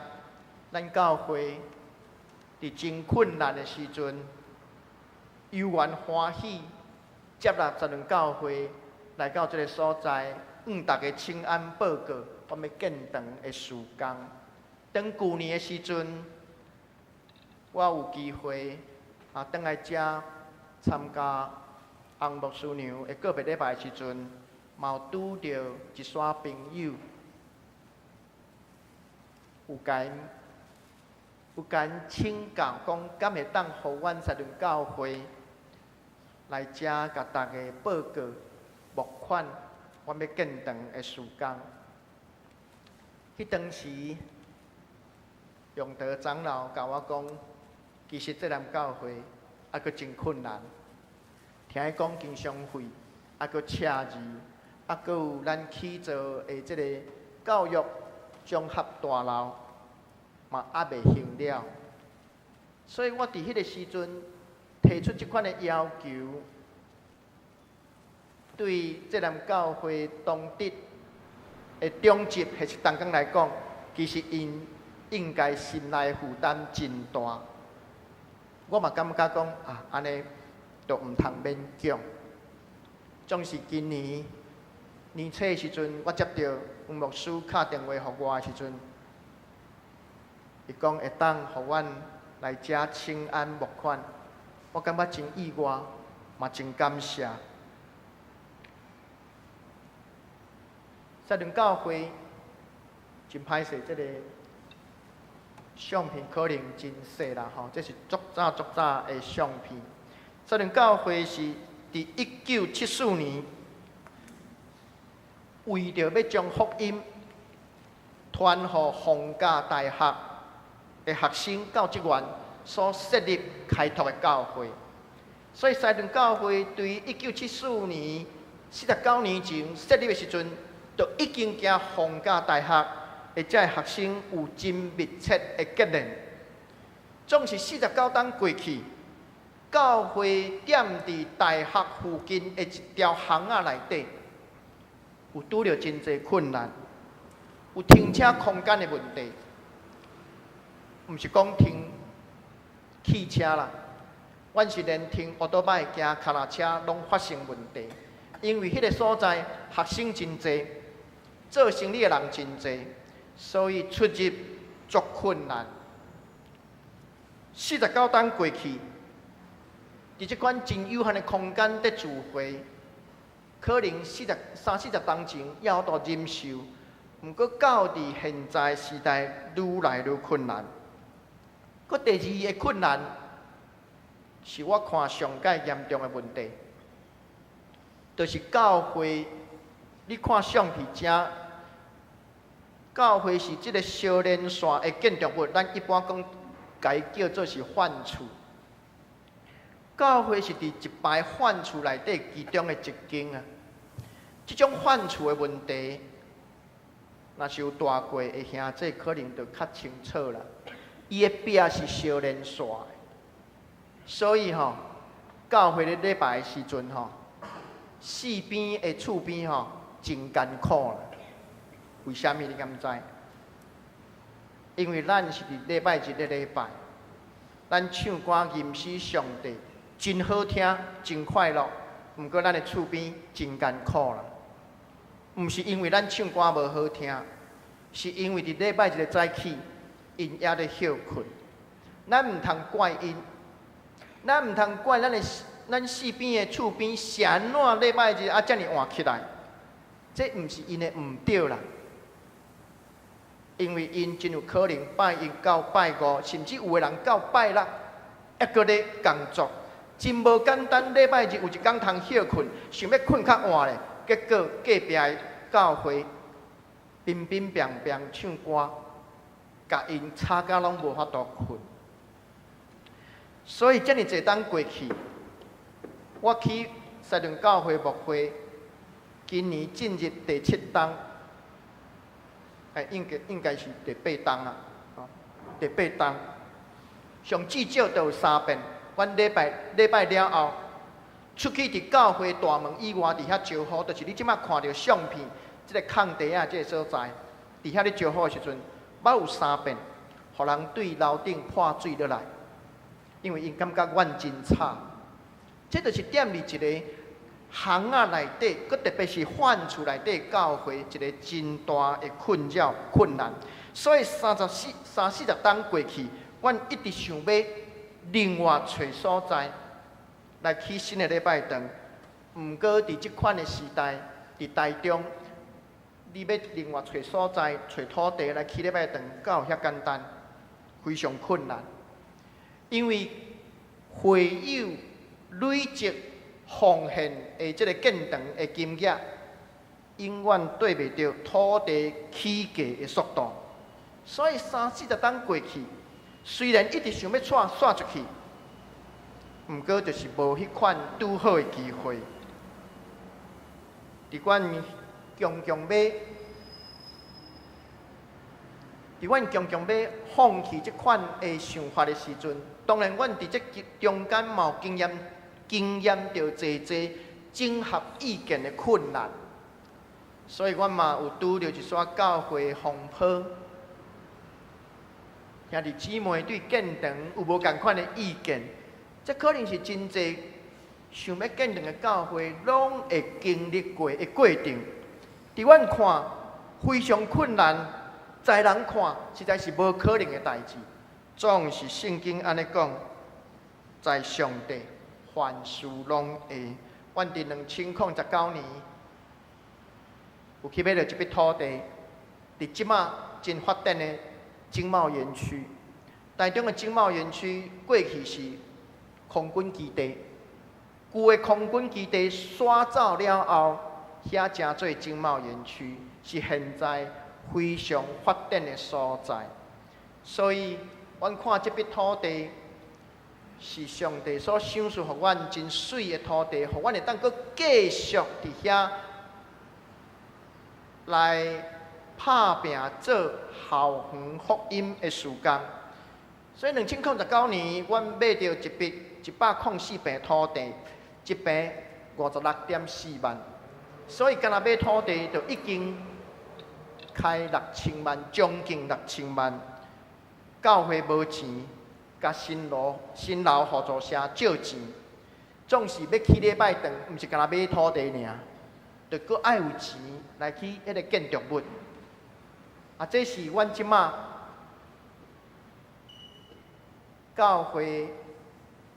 Speaker 4: 咱教會佇真困難的時陣，猶原歡喜接納西屯教會來到這个所在，向大家請安報告我欲建堂的事工。當舊年的時陣，我有機會啊，轉來遮參加洪牧師娘的告別禮拜的時陣，嘛有拄著一撮朋友，有共請教講，敢會當予阮西屯教會來遮共大家報告募款，阮欲建堂的事工。彼當時，永德長老共我講，其實這間教會猶閣真困難，聽伊講經常費，猶閣赤字，猶閣有咱起造的這個教育綜合大樓嘛猶未還了，所以我佇彼个時陣提出這款的要求，對這間教會當地的長執或是同工來講，其實𪜶應該心內負擔真大。我嘛感覺講啊，按呢就毋通勉強。總是今年年初的時陣，我接著黃牧師敲電話予我的時陣，伊講會當予阮來遮請安募款，我感覺真意外，嘛真感謝。西屯教會真歹勢，這個相片可能真細啦吼，這是足早足早的相片。西屯教會是佇1974年，為著欲將福音傳予皇家大學的學生教職員所設立開拓的教會。所以西屯教會對1974年49年前設立的時陣，就已經佮皇家大學的這个學生有真密切的結連。總是49冬過去，教會踮佇大學附近的一條巷仔內底，有拄著真濟困難，有停車空間的問題，毋是講停汽車啦，阮是連停歐多擺、行跤踏車攏發生問題，因為彼个所在學生真濟，做生意的人真濟，所以出入足困難。49冬過去，佇這款真有限的空間佇聚會，可能四十三四十冬前猶有法度忍受，毋過到佇現在時代愈來愈困難。閣第二个困難是我看上蓋嚴重的問題，就是教會，你看相片遮，教會是這个相連線的建築物，咱一般講，共伊叫做是飯厝。教會是佇一排飯厝內底其中的一間啊。這種飯厝的問題，若是有大過的兄弟，可能就較清楚啦。伊的壁是相連線的，所以吼，教會咧禮拜的時陣吼，四邊的厝邊吼真艱苦啦。為啥物你敢知？因為咱是佇禮拜日咧禮拜，咱唱歌吟詩上帝，真好聽，真快樂。毋過咱的厝邊真艱苦啦。毋是因為咱唱歌無好聽，是因為佇禮拜日的早起，𪜶猶咧歇睏。咱毋通怪𪜶，咱毋通怪咱的咱四邊的厝邊是按怎禮拜日啊遮爾晚起來，這毋是𪜶的毋對啦。因為𪜶真有可能拜一到拜五，甚至有的人到拜六，猶閣咧工作，真無簡單。禮拜日有一工通歇睏，想欲睏較晚咧，結果隔壁的教會乒乒乓乓唱歌，共𪜶吵甲攏無法度睏。所以遮爾濟冬過去，我去西頓教會牧會，今年進入第七冬。哎，應該是第八冬啊，第八冬，上至少都有三遍。阮禮拜禮拜了後，出去佇教會大門以外，佇遐招呼，就是你這馬看著相片，這个空地仔這个所在，佇遐咧招呼的時陣，捌有三遍，予人對樓頂潑水落來，因為𪜶感覺阮真吵。這就是踮佇一个巷仔內底，閣特別是飯厝內底教會一个真大的困擾困難。所以三十四三四十冬過去，阮一直想欲另外揣所在來起新的禮拜堂。毋過佇這款的時代，佇台中，你欲另外揣所在、揣土地來起禮拜堂，敢有遐簡單？非常困難，因為會友累積奉獻的這个建堂的金額，永遠綴袂著土地起價的速度，所以三四十冬過去，雖然一直想欲掣煞出去，毋過就是無彼款拄好的機會。佇阮強強欲，佇阮強強欲放棄這款的想法的時陣，當然阮佇這中間嘛有經驗。經驗著濟濟整合意見的困難，所以阮嘛有拄著一逝教會風波。兄弟姊妹對建堂有無仝款的意見，這可能是真濟想欲建堂的教會攏會經歷過的過程。佇阮看非常困難，在人看實在是無可能的代誌。總是聖經按呢講，在上帝。凡事攏會。阮佇2019年有去買著一筆土地，佇這馬真發展的經貿園區。台中的經貿園區過去是空軍基地，舊的空軍基地徙走了後，遐成做經貿園區，是現在非常發展的所在。所以，阮看這筆土地，是上帝所賞賜予阮真媠的土地，予阮會當閣繼續佇遐來拍拚做校園福音的事工。所以2019年，阮買著一筆104坪土地，一坪56.4萬。所以干焦買土地就已經開六千萬，將近六千萬。教會無錢，共新樓新樓互助社借錢，總是欲起禮拜堂，毋是干焦買土地爾，著閣愛有錢來起彼个建築物。啊，這是阮這馬教會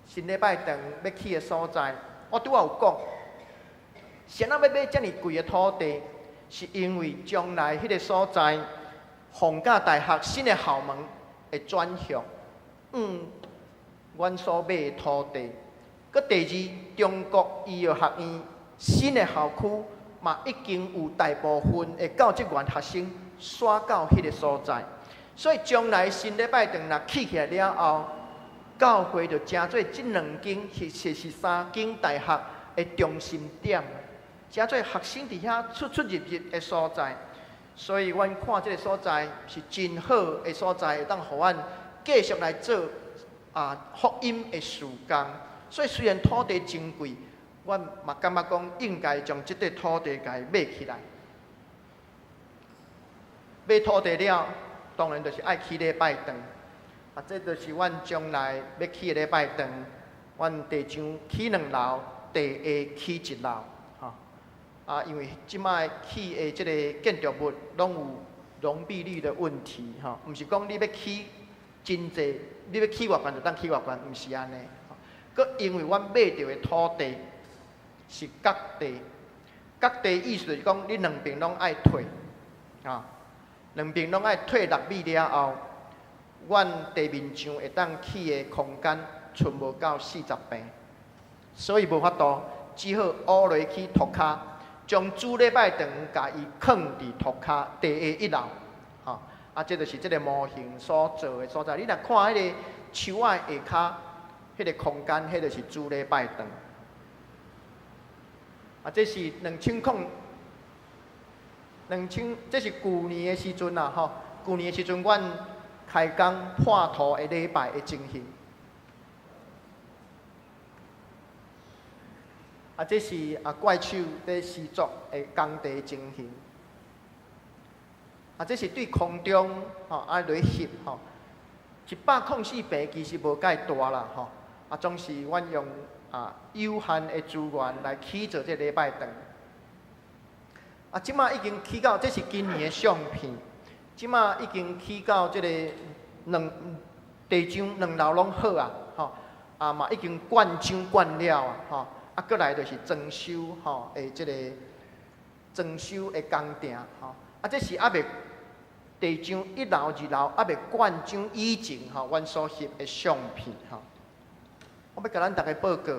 Speaker 4: 新禮拜堂欲起的所在。我拄仔有講，啥物欲買遮爾貴的土地？是因為將來彼个所在，逢甲大學新的校門會轉向，阮所買的土地。閣第二，中國醫藥學院新的校區嘛已經有大部分的教職員學生徙到彼个所在，所以將來新禮拜堂若起起來了後，教會就成做這兩間，或者是三間大學的中心點，成做學生佇遐出出入入的所在。所以阮看這个所在是真好的所在，會當予阮繼續來做福音的事工。所以雖然土地真貴，阮嘛感覺講應該將這塊土地共伊買起來。買土地了，當然就是愛起禮拜堂。這就是阮將來欲起的禮拜堂。阮地上起兩樓，地下起一樓。吼，因為這擺起的這个建築物攏有容積率的問題，吼，毋是講你欲起真濟，你欲起偌懸就當起偌懸，毋是按呢。閣因為阮買著的土地是角地，角地意思就是講你兩邊攏愛退，兩邊攏愛退6米了後，阮地面上會當起的空間賰無夠40坪，所以無法度，只好烏落去塗跤，將主禮拜堂共伊囥佇塗跤地下一樓，吼，這就是這个模型所做的所在。你若看彼个樹仔下跤，彼个空間，彼就是主禮拜堂。這是兩千空兩千，這是舊年的時陣啦，吼。舊年的時陣，阮開工破土的禮拜的情形。這是怪手佇施作的工地情形。這是對空中吼來翕吼，104坪其實無蓋大啦吼。總是阮用有限的資源來起造這禮拜堂。這馬已經起到，這是今年的相片。這馬已經起到這个兩地上兩樓攏好啊，吼！嘛已經灌漿灌了啊，吼！閣來就是裝修吼的這个裝修的工程，吼！這是猶未地上一樓、二樓猶未灌漿以前吼，阮所翕的相片，吼。我欲共咱逐家報告，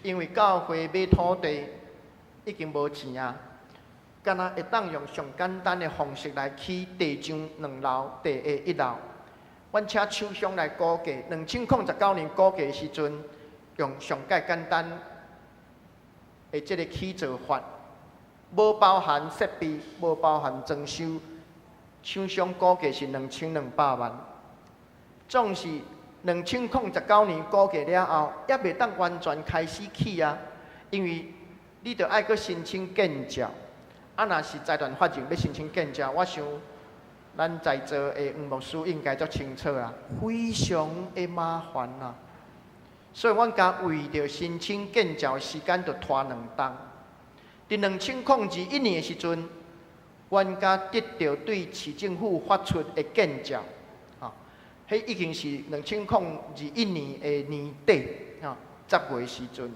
Speaker 4: 因為教會買土地已經無錢啊，敢若會當用上簡單的方式來起地上兩樓、地下一樓。阮請廠商來估價，2019年估價的時陣，用上蓋簡單的這个起造法，無包含設備，無包含裝修，廠商估價是2200萬。總是2019年估價了後，猶袂當完全開始起啊，因為你著愛閣申請建照。若是財團法人欲申請建照，我想咱在座的黃牧師應該足清楚啊，非常的麻煩啊。所以阮家為著申請建照的時間，就拖兩冬。佇2021年的時陣，阮家得著對市政府發出的建照，吼，彼已經是2021年的年底，吼，10月時陣，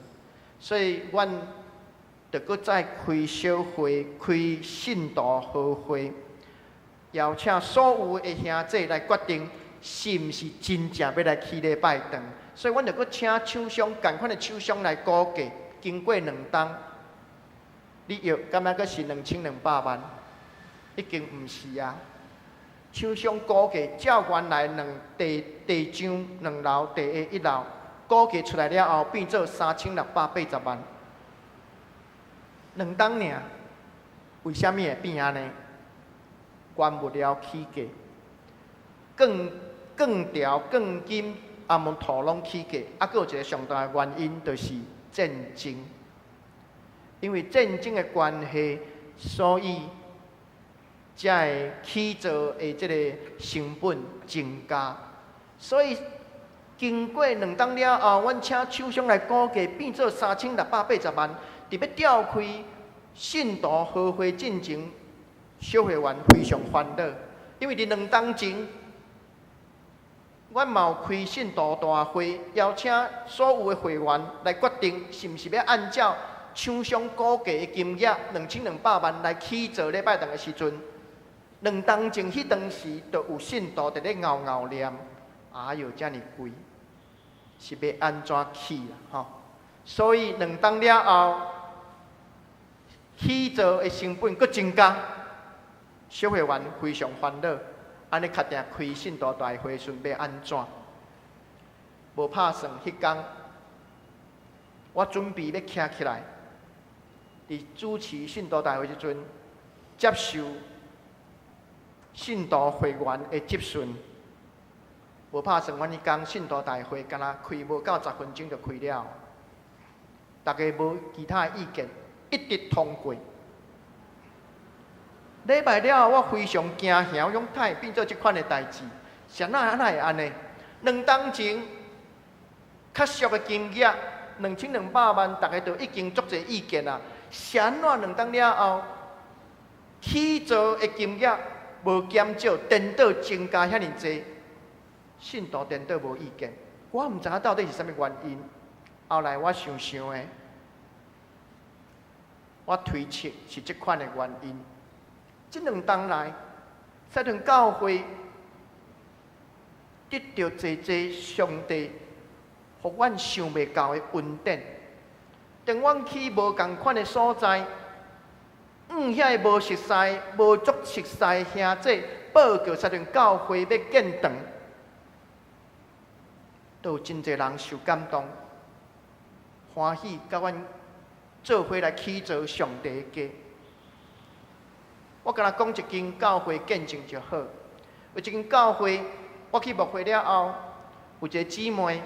Speaker 4: 所以阮就閣再開小會，開信徒和會，邀請所有的兄弟來決定，是毋是真正欲來起禮拜堂。所以，阮就閣請廠商，仝款的廠商來估價，經過兩冬，你約敢若閣是2200萬，已經毋是啊。廠商估價照原來兩地地上兩樓地下一樓，估價出來了後，變做3680萬。兩冬爾，為啥物會變按呢？原物料起價，鋼鋼條、鋼筋、阿門土攏起價，閣有一个上大的原因就是戰爭。因為戰爭的關係，所以才會起造的這个成本增加。所以經過兩冬了後，阮請廠商來估價，變做3680萬。佇欲召開信徒和會進前，小會員非常煩惱，因為佇兩冬前，阮嘛有開信徒大會，邀請所有的會員來決定，是毋是欲按照廠商估計的金額2200萬來起造禮拜堂的時陣，2冬前彼當時就有信徒佇咧拗拗念，哎喲，遮爾貴，是欲按怎起啦？吼！所以2冬了後，起造的成本閣增加，小會員非常煩惱，按呢決定開信徒大會時欲按怎？無拍算，彼工我準備欲徛起來，佇主持信徒大會時陣，接受信徒會員的質詢。無拍算，阮彼工信徒大會敢若開無夠10分鐘就開了，逐家無其他的意見，一致通過。禮拜了後，我非常驚嚇，我講哪會變做這款的代誌，是按怎會按呢？2冬前較俗的金額2200萬，逐家都已經足濟意見啊。是按怎2冬了後，起造的金額無減少，顛倒增加遐爾濟，信徒顛倒無意見，我毋知影到底是啥物原因。後來我想想的，我推測是這款的原因。這2冬來，西屯教會得著濟濟上帝予阮想袂到的恩典。當阮去無仝款的所在，向遐個無熟似、無足熟似的兄弟報告西屯教會欲建堂，都有真濟人受感動，歡喜佮阮做伙來起造上帝的家。我敢若講一間教會見證就好。有一間教會，我去牧會了後，有一個姊妹，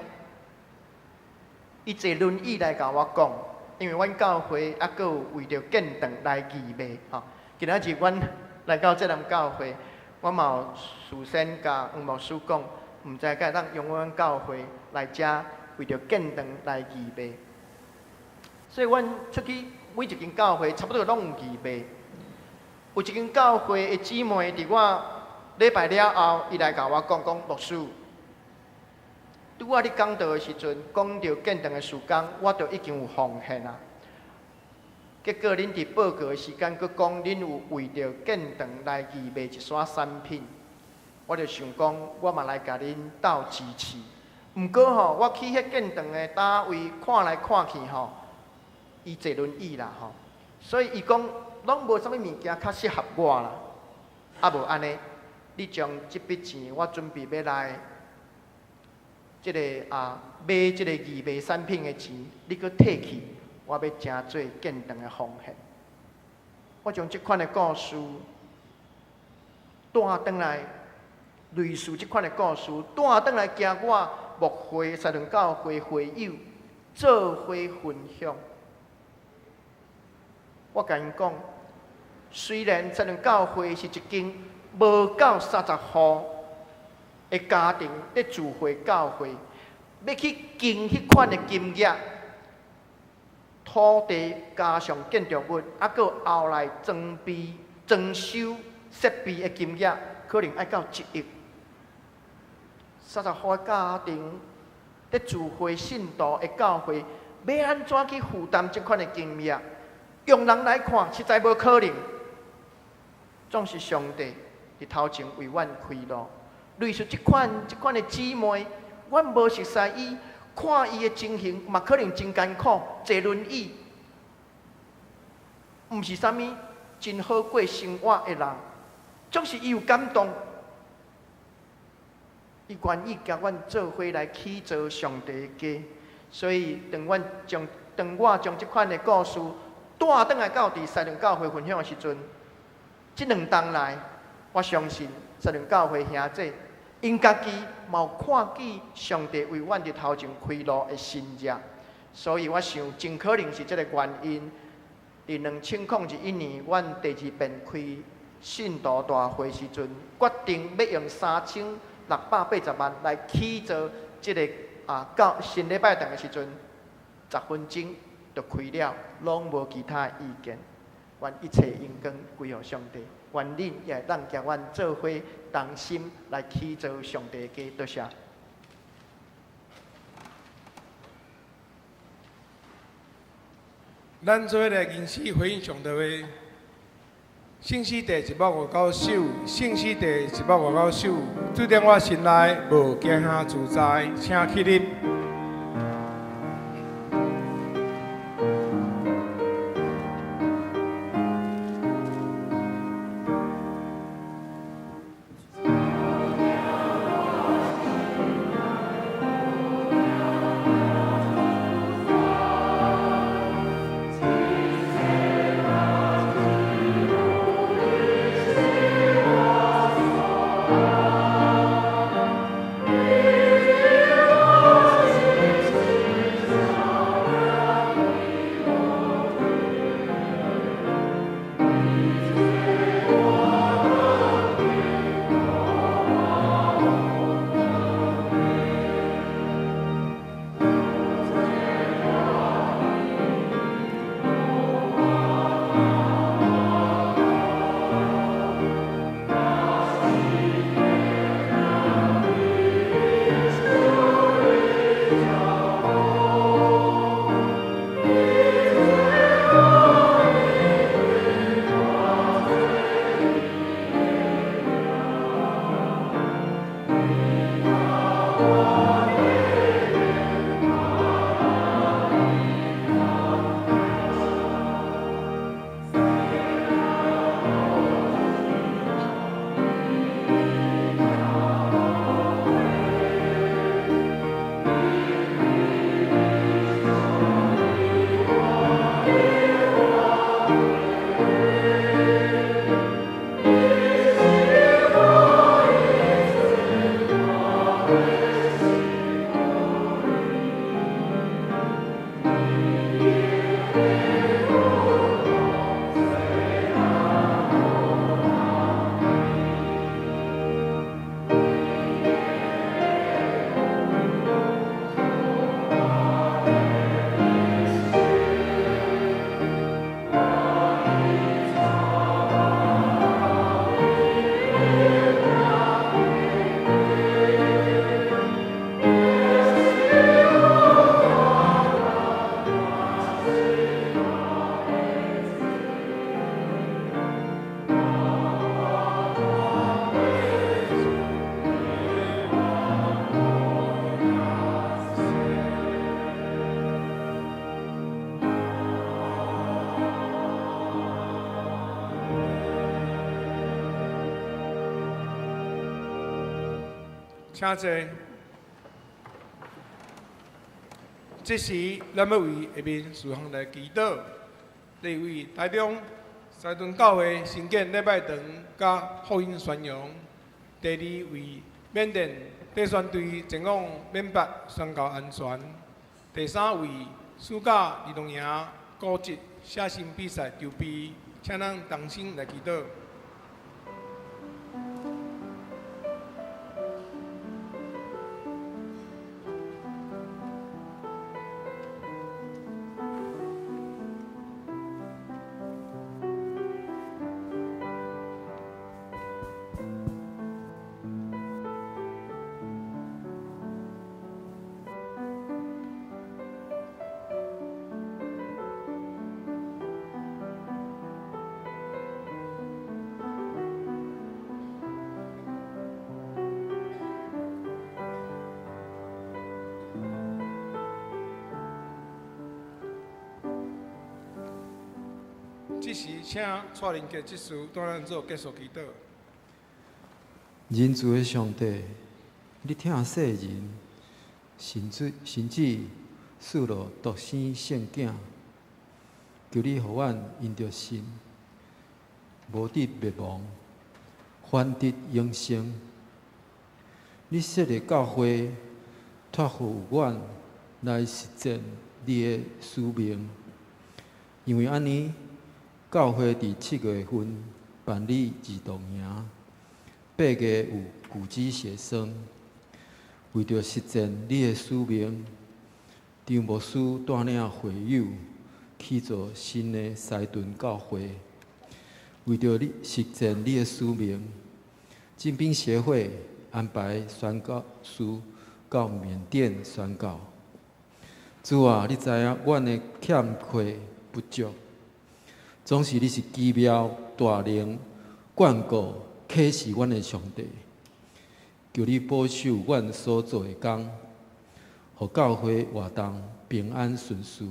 Speaker 4: 伊坐輪椅來共我講，因為阮教會猶閣有為著建堂來義賣吼。今仔日阮來到這間教會，我嘛有事先共黃牧師講，毋知敢會當用阮教會來遮為著建堂來義賣。所以阮出去每一間教會，差不多攏有義賣。有一間教會的姊妹，佇我禮拜了後，伊來共我講講，牧師，拄仔你講道的時陣，講著建堂的事工，我就已經有奉獻啊。結果恁佇報告的時間，閣講恁有為著建堂來義賣一束產品，我就想講，我嘛來共恁鬥支持。毋過吼，我去彼建堂的單位看來看去吼，伊坐輪椅啦吼，所以伊講攏無啥物物件較適合我啦。啊無按呢，你將這筆錢，我準備欲來這个買這个義賣產品的錢，你閣退去，我欲成做建堂的奉獻。我將這款的故事帶轉來，類似這款的故事帶轉來，經我牧會西屯教會會友做伙分享。我共𪜶講，雖然西屯教會是一間無夠30戶的家庭咧聚會教會，欲去經彼款的金額，土地加上建築物，猶閣後來裝備、裝修設備的金額，可能愛到1億。30戶的家庭咧聚會信徒的教會，欲按怎去負擔這款的金額？用人來看，實在無可能。總是上帝佇頭前為阮開路。類似這款的姊妹，阮無熟似伊，看伊的情形嘛，可能真艱苦，坐輪椅，毋是啥物真好過生活的人。總是伊有感動，伊願意共阮做伙來起造上帝的家。所以，當我將這款的故事帶轉來到佇西屯教會分享的時陣，這2冬來，我相信西屯教會兄弟，𪜶家己嘛有看見上帝為阮佇頭前開路的神跡，所以我想真可能是這個原因。佇2021年，阮第二遍開信徒大會時陣，決定欲用3680萬來起造這個教新禮拜堂的時陣，10分鐘就開了，攏無其他意見。願一切榮光歸予上帝，願恁也會當共阮做伙同心來起造上帝的家。多謝。
Speaker 3: 咱做伙來吟詩回應上帝話。聖詩第159首，聖詩第159首，主佇我心內無驚嚇自在，請起立。請坐。這時，咱欲為下面事項來祈禱。第一位，台中西屯教會新建禮拜堂佮福音宣揚。第二位，緬甸短宣隊前往緬北宣教安全。第三位，暑假兒童營古籍寫信比賽籌備，請咱同心來祈禱。這時，請蔡林傑執事帶咱做結束祈禱。
Speaker 5: 仁慈的上帝，你疼世人，甚至甚至賜落獨生聖囝，求你予阮因著信，無致滅亡，反得永生。你設立教會，託付阮來實踐你的使命，因為按呢，教會佇7月份辦理兒童營，8月有古蹟寫生，為著實踐你的使命，張牧師帶領會友去做新的西屯教會，為著你實踐你的使命，進兵協會安排宣教師到緬甸宣教。主啊，你知影阮的欠缺，不足。總是你是奇妙大能、眷顧啟示阮的上帝，求你保守阮所做的工，予教會活動平安順遂，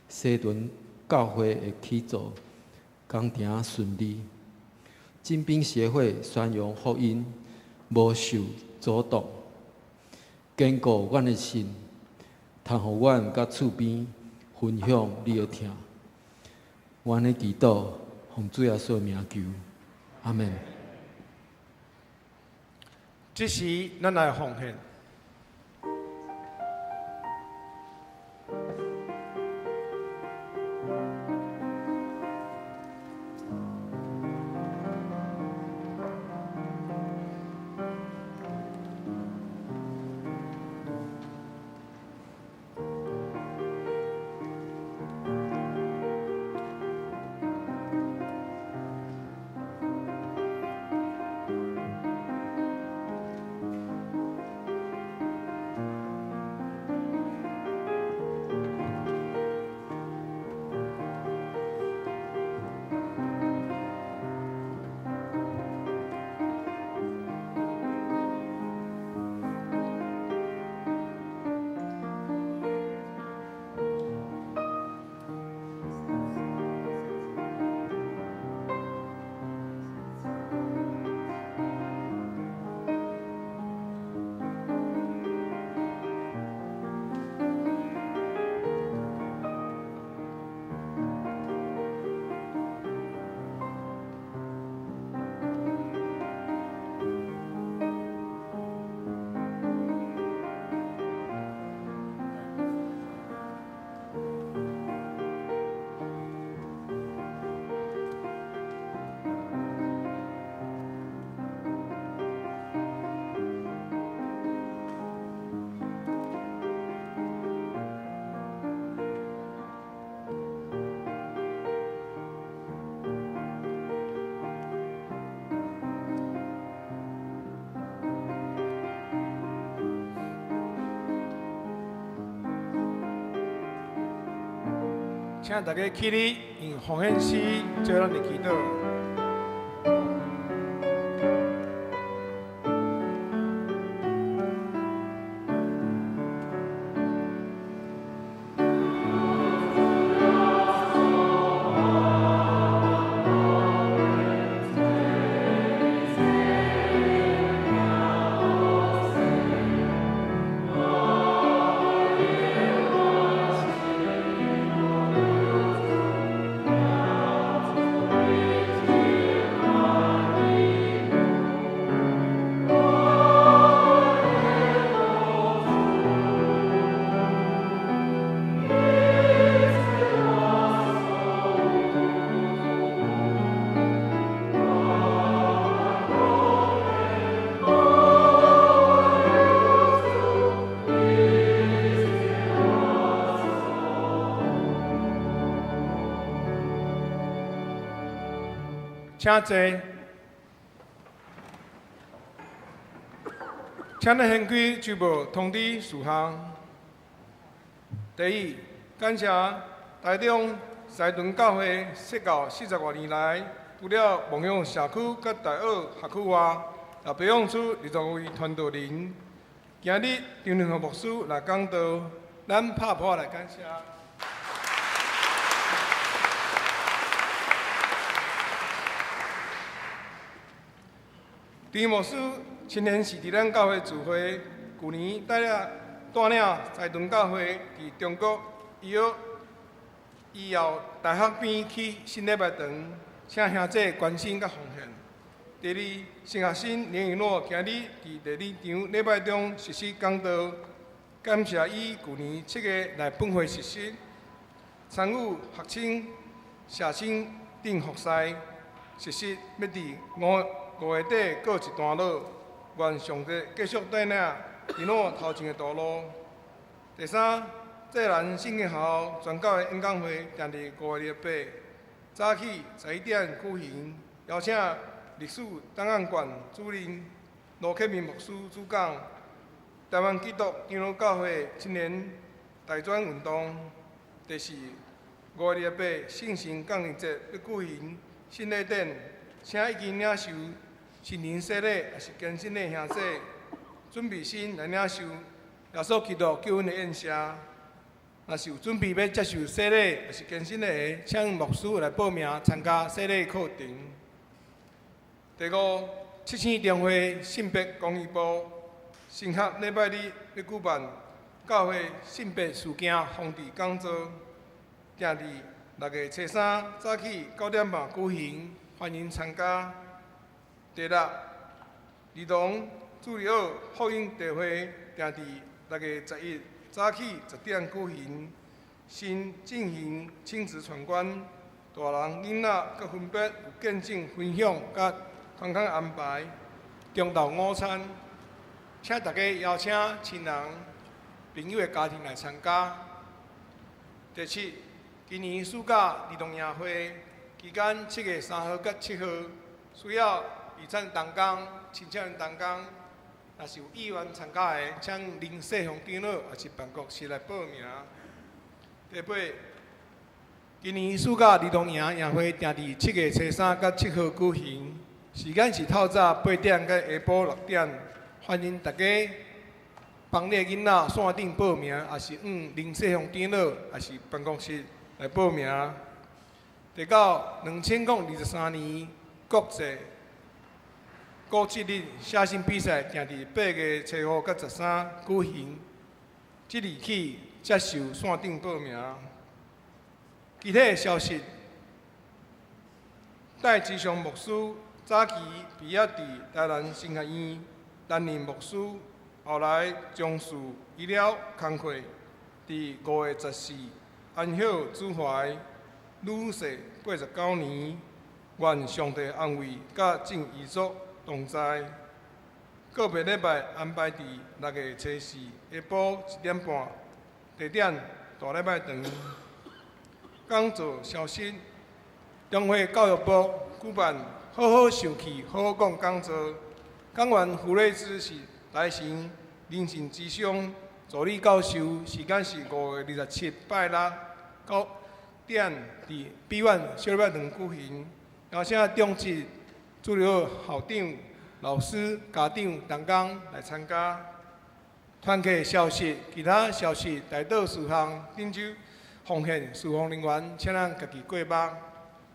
Speaker 5: 西屯教會的起造工程順利，真兵協會宣揚福音無受阻擋，堅固阮的信，通予阮佮厝邊分享你的疼。阮的祈禱，奉主耶穌名求，阿門。
Speaker 3: 這時，咱來奉獻。請大家起立，用奉獻詩做咱的祈禱。請坐，請咱掀開週報通知事項。第一，感謝台中西屯教會設教40外年來，除了牧養社區佮大學學區外，也培養出20位傳道人。今日張仁和牧師來講道，咱拍破來感謝。張牧師親身是佇咱教會聚會，舊年帶領西屯教會佇中國醫藥大學邊起新禮拜堂，請兄弟關心佮奉獻。第二，新學生林雨諾今日佇第二場禮拜中實施講道，感謝伊舊年7月來本會實施，參與學生社青頂服侍，實施欲佇5月底告一段落，願上帝繼續帶領佇我頭前的道路。第三，濟南聖經學校全教的演講會定佇5月28早起11點舉行，邀請歷史檔案館主任羅克明牧師主講。台灣基督長老教會青年大專運動。第四， 5月28圣神降临节欲举行圣礼典，请已经领受圣灵洗礼抑是坚振的兄弟，准备心来领受耶稣基督救恩的宴席。若是有准备欲接受洗礼抑是坚振的，请牧师来报名参加洗礼课程。第五，七星中会性别公益部神学礼拜日欲举办教会性别事件防治讲座，定伫6月初三早起9点半举行，欢迎参加。第六，儿童主日学福音聚会定伫6月11早起10点举行，先进行亲子参观，大人囡仔阁分别有见证分享佮团康安排，中昼午餐，请大家邀请亲人、朋友的家庭来参加。第七，今年暑假儿童营会期间，7月3号佮7号，需要义产同工、亲戚同工，若是有意愿参加的，请林世雄长老抑是办公室来报名。第八，今年暑假儿童营营会定伫7月初三佮7号举行，时间是透早8点到下晡6点，欢迎大家帮你的囡仔线顶报名，抑是向林世雄长老，抑是办公室来报名。第九，2023年国际古迹日写信比赛定伫8月初五佮13举行，即日起接受线顶报名。其他消息，戴志祥牧师早期毕业伫台南神学院担任牧师，后来从事医疗工课。伫5月14安息主怀，女婿89年，愿上帝安慰佮赠遗属同在。告别礼拜安排伫6月初四下晡1点半，地点大礼拜堂。讲座消息，中会教育部举办好好受气、好好讲讲座，讲员胡瑞芝是台神灵性咨商助理教授，时间是5月27拜六9点伫美苑小礼拜堂举行，邀请中职主日学校长、老师、家长同工来参加。团契消息、其他消息、代祷事项，顶周奉献事奉人员，请咱家己过目。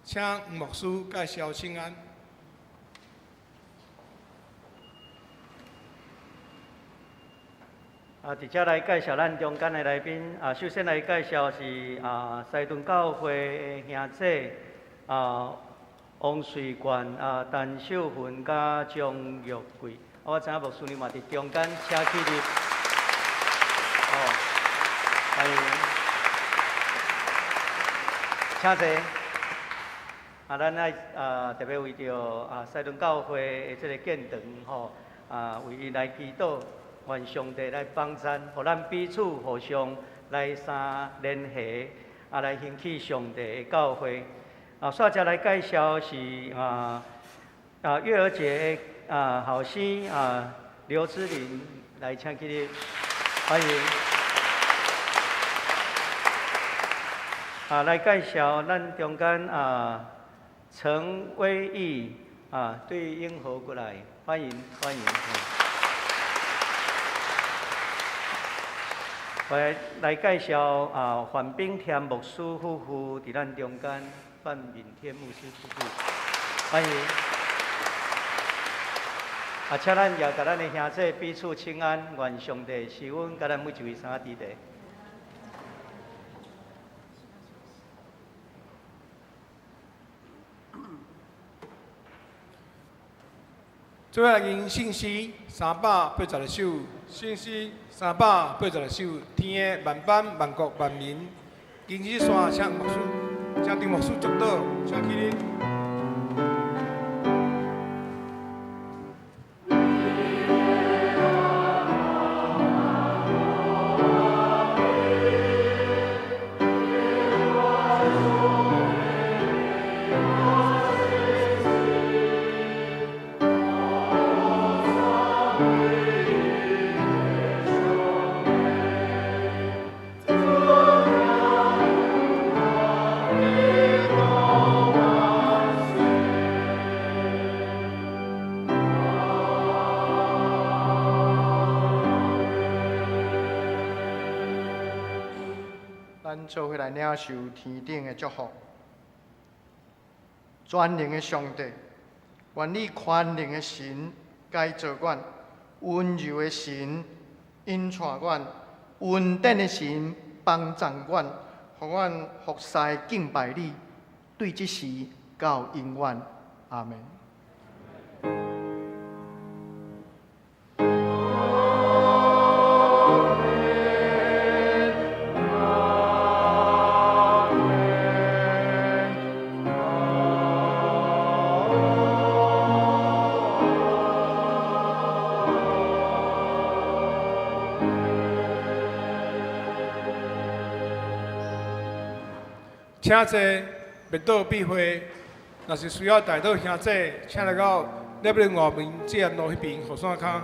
Speaker 3: 请黄牧师介绍请安。
Speaker 6: 伫遮来介绍咱中间的来宾。首先来介绍是西屯教会的兄姐王瑞冠、陈秀芬佮张玉桂。我知影牧师娘嘛伫中间，请起立。欢迎，请坐。咱爱特别为著西屯教会的这个建堂吼，为伊来祈祷，愿上帝来帮赞，予咱彼此互相来相连系，来兴起上帝的教会。煞接来介绍是月儿节的后生刘之琳来请起立，欢迎。来介绍咱中间陈威义对英和过来，欢迎欢迎。我来介绍范炳添牧师夫妇伫咱中间，范炳添牧师夫妇，欢迎。请咱也共咱的兄弟彼此请安，愿上帝赐阮佮咱每一位三弟弟。
Speaker 3: 最后来吟圣诗386首，圣诗386首，天的万邦万国万民，金枝山请牧师，请张牧师祝祷，请起立。
Speaker 2: Amen.
Speaker 4: 咱做伙來領受天頂的祝福。全能的上帝，願你寬容的神改造阮，溫柔的神引帶阮，恩典的神幫助阮，予阮服侍敬拜你，對這時到永遠。阿門。
Speaker 3: 請坐，默禱閉會。若是需要代禱兄弟，請來到禮拜外面這路彼邊雨傘跤。